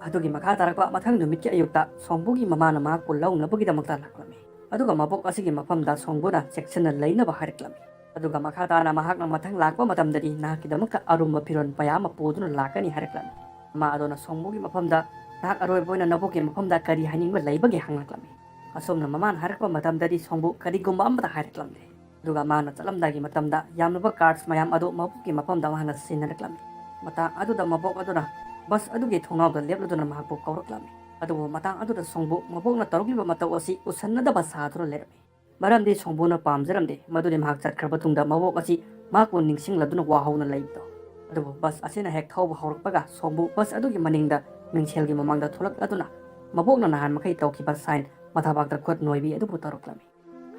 ꯑꯗꯨꯒꯤ ꯃꯈꯥ ꯇꯥꯔꯛꯄ ꯃꯊꯪ ꯅꯨꯃꯤꯠꯀꯤ ꯑꯌꯨꯛꯇ ꯁꯣꯡꯕꯨꯒꯤ ꯃꯃꯥꯅ ꯃꯍꯥꯛꯄꯨ ꯂꯧꯅꯕꯒꯤꯗꯃꯛꯇ ꯂꯥꯛꯂꯝꯃꯤ꯫ ꯑꯗꯨꯒ ꯃꯕꯣꯛ ꯑꯁꯤꯒꯤ ꯃꯐꯝꯗ ꯁꯣꯡꯕꯨꯅ ꯆꯦꯛꯁꯤꯟꯅ ꯂꯩꯅꯕ ꯍꯥꯏꯔꯛꯂꯝꯃꯤ꯫ ꯑꯗꯨꯒ ꯃꯈꯥ ꯇꯥꯅ ꯃꯍꯥꯛꯅ ꯃꯊꯪ ꯂꯥꯛꯄ ꯃꯇꯝꯗꯗꯤ ꯅꯍꯥꯛꯀꯤꯗꯃꯛꯇ ꯑꯔꯨꯝꯕ ꯐꯤꯔꯣꯜ ꯀꯌꯥ ꯑꯃ ꯄꯨꯗꯨꯅ ꯂꯥꯛꯀꯅꯤ ꯍꯥꯏꯔꯛꯂꯝꯃꯤ꯫ ꯃꯃꯥ ꯑꯗꯨꯅ ꯁꯣꯡꯕꯨꯒꯤ ꯃꯐꯝꯗ ꯅꯍꯥꯛ ꯑꯔꯣꯏꯕ ꯑꯣꯏꯅ ꯅꯕꯣꯛꯀꯤ ꯃꯐꯝꯗ ꯀꯔꯤ ꯍꯥꯏꯅꯤꯡꯕ ꯂꯩꯕꯒꯦ ꯍꯪꯂꯛꯂꯝꯃꯤ꯫ ꯑꯁꯣꯝꯅ ꯃꯃꯥꯅ ꯍꯥꯏꯔꯛꯄ ꯃꯇꯝꯗꯗꯤ ꯁꯣꯡꯕꯨ ꯀꯔꯤꯒꯨꯝꯕ ꯑꯃꯠꯇ ꯍꯥꯏꯔꯛꯂꯝꯗꯦ꯫ ꯑꯗꯨꯒ ꯃꯥꯅ ꯆꯠꯂꯝꯗꯥꯏꯒꯤ ꯃꯇꯝꯗ ꯌꯥꯝꯂꯕ ꯀꯥꯔꯠꯁ ꯃꯌꯥꯝ ꯑꯗꯨ ꯃꯕꯣꯛꯀꯤ ꯃꯐꯝꯗ ꯃꯍꯥꯛꯅ ꯁꯤꯟꯅꯔꯛꯂꯝꯃꯤ꯫ ꯃꯇꯥꯡ ꯑꯗꯨꯗ ꯃꯕꯣꯛ ꯑꯗꯨꯅ ꯕꯁ ꯑꯗꯨꯒꯤ ꯊꯣꯡꯅꯥꯎꯗ ꯂꯦꯞꯂꯗꯨꯅ ꯃꯍꯥꯛꯄꯨ ꯀꯧꯔꯛꯂꯝꯃꯤ꯫ ꯑꯗꯨꯕꯨ ꯃꯇꯥꯡ ꯑꯗꯨꯗ ꯁꯣꯡꯕꯨ ꯃꯕꯣꯛꯅ ꯇꯧꯔꯛꯂꯤꯕ ꯃꯇꯧ ꯑꯁꯤ ꯎꯁꯟꯅꯗꯕ ꯁꯥꯗꯨꯅ ꯂꯩꯔꯝꯃꯤ꯫ ꯃꯔꯝꯗꯤ ꯁꯣꯡꯕꯨꯅ ꯄꯥꯝꯖꯔꯝꯗꯦ ꯃꯗꯨꯗꯤ ꯃꯍꯥꯛ ꯆꯠꯈ꯭ꯔꯕ ꯇꯨꯡꯗ ꯃꯕꯣꯛ ꯑꯁꯤ ꯃꯍꯥꯛꯄꯨ ꯅꯤꯡꯁꯤꯡꯂꯗꯨꯅ ꯋꯥꯍꯧꯅ ꯂꯩꯕꯗꯣ꯫ ꯑꯗꯨꯕꯨ ꯕꯁ ꯑꯁꯤꯅ ꯍꯦꯛ ꯊꯧꯕ ꯍꯧꯔꯛꯄꯒ ꯁꯣꯡꯕꯨ ꯕꯁ ꯑꯗꯨꯒꯤ ꯃꯅꯤꯡꯗ ꯃꯤꯡꯁꯦꯜꯒꯤ ꯃꯃꯥꯡꯗ ꯊꯣꯛꯂꯛꯂꯗꯨꯅ ꯃꯕꯣꯛꯅ ꯅꯍꯥꯟ ꯃꯈꯩ ꯇꯧꯈꯤꯕ ꯁꯥꯏꯟ ꯃꯊꯕꯥꯛꯇ ꯈꯨꯠ ꯅꯣꯏꯕꯤ ꯑꯗꯨꯕꯨ ꯇꯧꯔꯛꯂꯝꯃꯤ꯫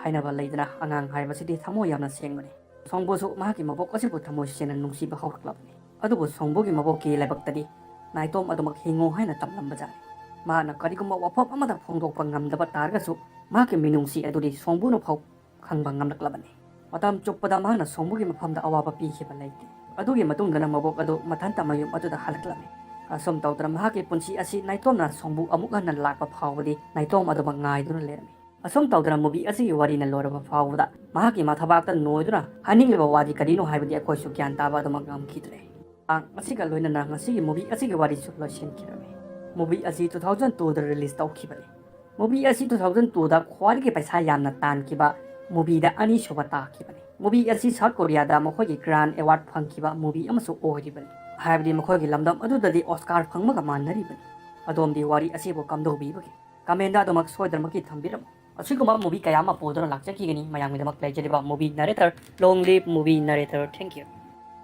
ꯍꯥꯏꯅꯕ ꯂꯩꯗꯅ, ꯑꯉꯥꯡ ꯍꯥꯏꯕꯁꯤꯗꯤ ꯊꯃꯣꯏ ꯌꯥꯝꯅ ꯁꯦꯡꯕꯅꯤ꯫ ꯁꯣꯡꯕꯨꯁꯨ ꯃꯍꯥꯛꯀꯤ ꯃꯕꯣꯛ ꯑꯁꯤꯕꯨ ꯊꯃꯣꯏ ꯁꯦꯡꯅ ꯅꯨꯡꯁꯤꯕ ꯍꯧꯔꯛꯂꯕꯅꯤ꯫ ꯑꯗꯨꯕꯨ ꯁꯣꯡꯕꯨꯒꯤ ꯃꯕꯣꯛꯀꯤ ꯂꯥꯏꯕꯛꯇꯗꯤ ꯅꯥꯏꯇꯣꯝ ꯑꯗꯨꯃꯛ ꯍꯤꯡꯉꯨ ꯍꯥꯏꯅ ꯇꯝꯂꯝꯕꯖꯥꯠꯅꯤ꯫ ꯃꯍꯥꯛꯅ ꯀꯔꯤꯒꯨꯝꯕ ꯋꯥꯐꯝ ꯑꯃꯗ ꯐꯣꯡꯗꯣꯛꯄ ꯉꯝꯗꯕ ꯇꯥꯔꯒꯁꯨ, ꯃꯍꯥꯛꯀꯤ ꯃꯤꯅꯨꯡꯁꯤ ꯑꯗꯨꯗꯤ ꯁꯣꯡꯕꯨꯅ ꯐꯥꯎ ꯈꯪꯕ ꯉꯝꯂꯛꯂꯕꯅꯤ꯫ ꯃꯇꯝ ꯆꯨꯞꯄꯗ ꯃꯍꯥꯛꯅ ꯁꯣꯡꯕꯨꯒꯤ ꯃꯐꯝꯗ ꯑꯋꯥꯕ ꯄꯤꯈꯤꯕ ꯂꯩꯇꯦ꯫ ꯑꯗꯨꯒꯤ ꯃꯇꯨꯡꯗꯅ ꯃꯕꯣꯛ ꯑꯗꯨ ꯃꯊꯟꯇ ꯃꯌꯨꯝ ꯑꯗꯨꯗ ꯍꯜꯂꯛꯂꯝꯃꯤ꯫ ꯑꯁꯨꯝ ꯇꯧꯗꯅ ꯃꯍꯥꯛꯀꯤ ꯄꯨꯟꯁꯤ ꯑꯁꯤ ꯅꯥꯏꯇꯣꯝꯅ ꯁꯣꯡꯕꯨ ꯑꯃꯨꯛ ꯍꯟꯅ ꯂꯥꯛꯄ ꯐꯥꯎꯕꯗꯤ ꯅꯥꯏꯇꯣꯝ ꯑꯗꯨꯃꯛ ꯉꯥꯏꯗꯨꯅ ꯂꯩꯔꯝꯃꯤ꯫ ꯑꯁꯨꯝ ꯇꯧꯗꯅ movie ꯑꯁꯤꯒꯤ ꯋꯥꯔꯤꯅ ꯂꯣꯏꯔꯕ ꯐꯥꯎꯕꯗ ꯃꯍꯥꯛꯀꯤ ꯃꯊꯕꯥꯛꯇ ꯅꯣꯏꯗꯨꯅ ꯍꯥꯏꯅꯤꯡꯂꯤꯕ ꯋꯥꯗꯤ ꯀꯔꯤꯅꯣ ꯍꯥꯏꯕꯗꯤ ꯑꯩꯈꯣꯏꯁꯨ ꯒ꯭ꯌꯥꯟ ꯇꯥꯕ ꯑꯗꯨꯃꯛ ꯉꯝꯈꯤꯗ꯭ꯔꯦ꯫ ꯑꯁꯤꯒ ꯂꯣꯏꯅꯅ ꯉꯁꯤꯒꯤ movie ꯑꯁꯤꯒꯤ ꯋꯥꯔꯤꯁꯨ ꯂꯣꯏꯁꯤꯟꯈꯤꯔꯝꯃꯤ꯫ Movie ꯑꯁꯤ two thousand twoꯗ release ꯇꯧꯈꯤꯕꯅꯤ꯫ Movie ꯑꯁꯤ two thousand twoꯗ ꯈ꯭ꯋꯥꯏꯗꯒꯤ ꯄꯩꯁꯥ ꯌꯥꯝꯅ ꯇꯥꯟꯈꯤꯕ movieꯗ ꯑꯅꯤꯁꯨꯕ ꯇꯥꯈꯤꯕꯅꯤ꯫ Movie ꯑꯁꯤ South Koreaꯗ ꯃꯈꯣꯏꯒꯤ grand award ꯐꯪꯈꯤꯕ movie ꯑꯃꯁꯨ ꯑꯣꯏꯔꯤꯕꯅꯤ꯫ ꯍꯥꯏꯕꯗꯤ ꯃꯈꯣꯏꯒꯤ ꯂꯝꯗꯝ ꯑꯗꯨꯗꯗꯤ Oscar ꯐꯪꯕꯒ ꯃꯥꯟꯅꯔꯤꯕꯅꯤ꯫ ꯑꯗꯣꯝꯗꯤ ꯋꯥꯔꯤ ꯑꯁꯤꯕꯨ ꯀꯝꯗꯧꯕꯤꯕꯒꯦ? Commentꯗ ꯑꯗꯨꯃꯛ ꯁꯣꯏꯗꯅꯃꯛꯀꯤ ꯊꯝꯕꯤꯔꯝꯃꯨ꯫ ꯑꯁꯤꯒꯨꯝꯕ movie ꯀꯌꯥ ꯑꯃ ꯄꯨꯗꯨꯅ ꯂꯥꯛꯆꯈꯤꯒꯅꯤ ꯃꯌꯥꯝꯒꯤꯗꯃꯛ ꯂꯩꯖꯔꯤꯕ movie narrator, long live movie narrator, thank you꯫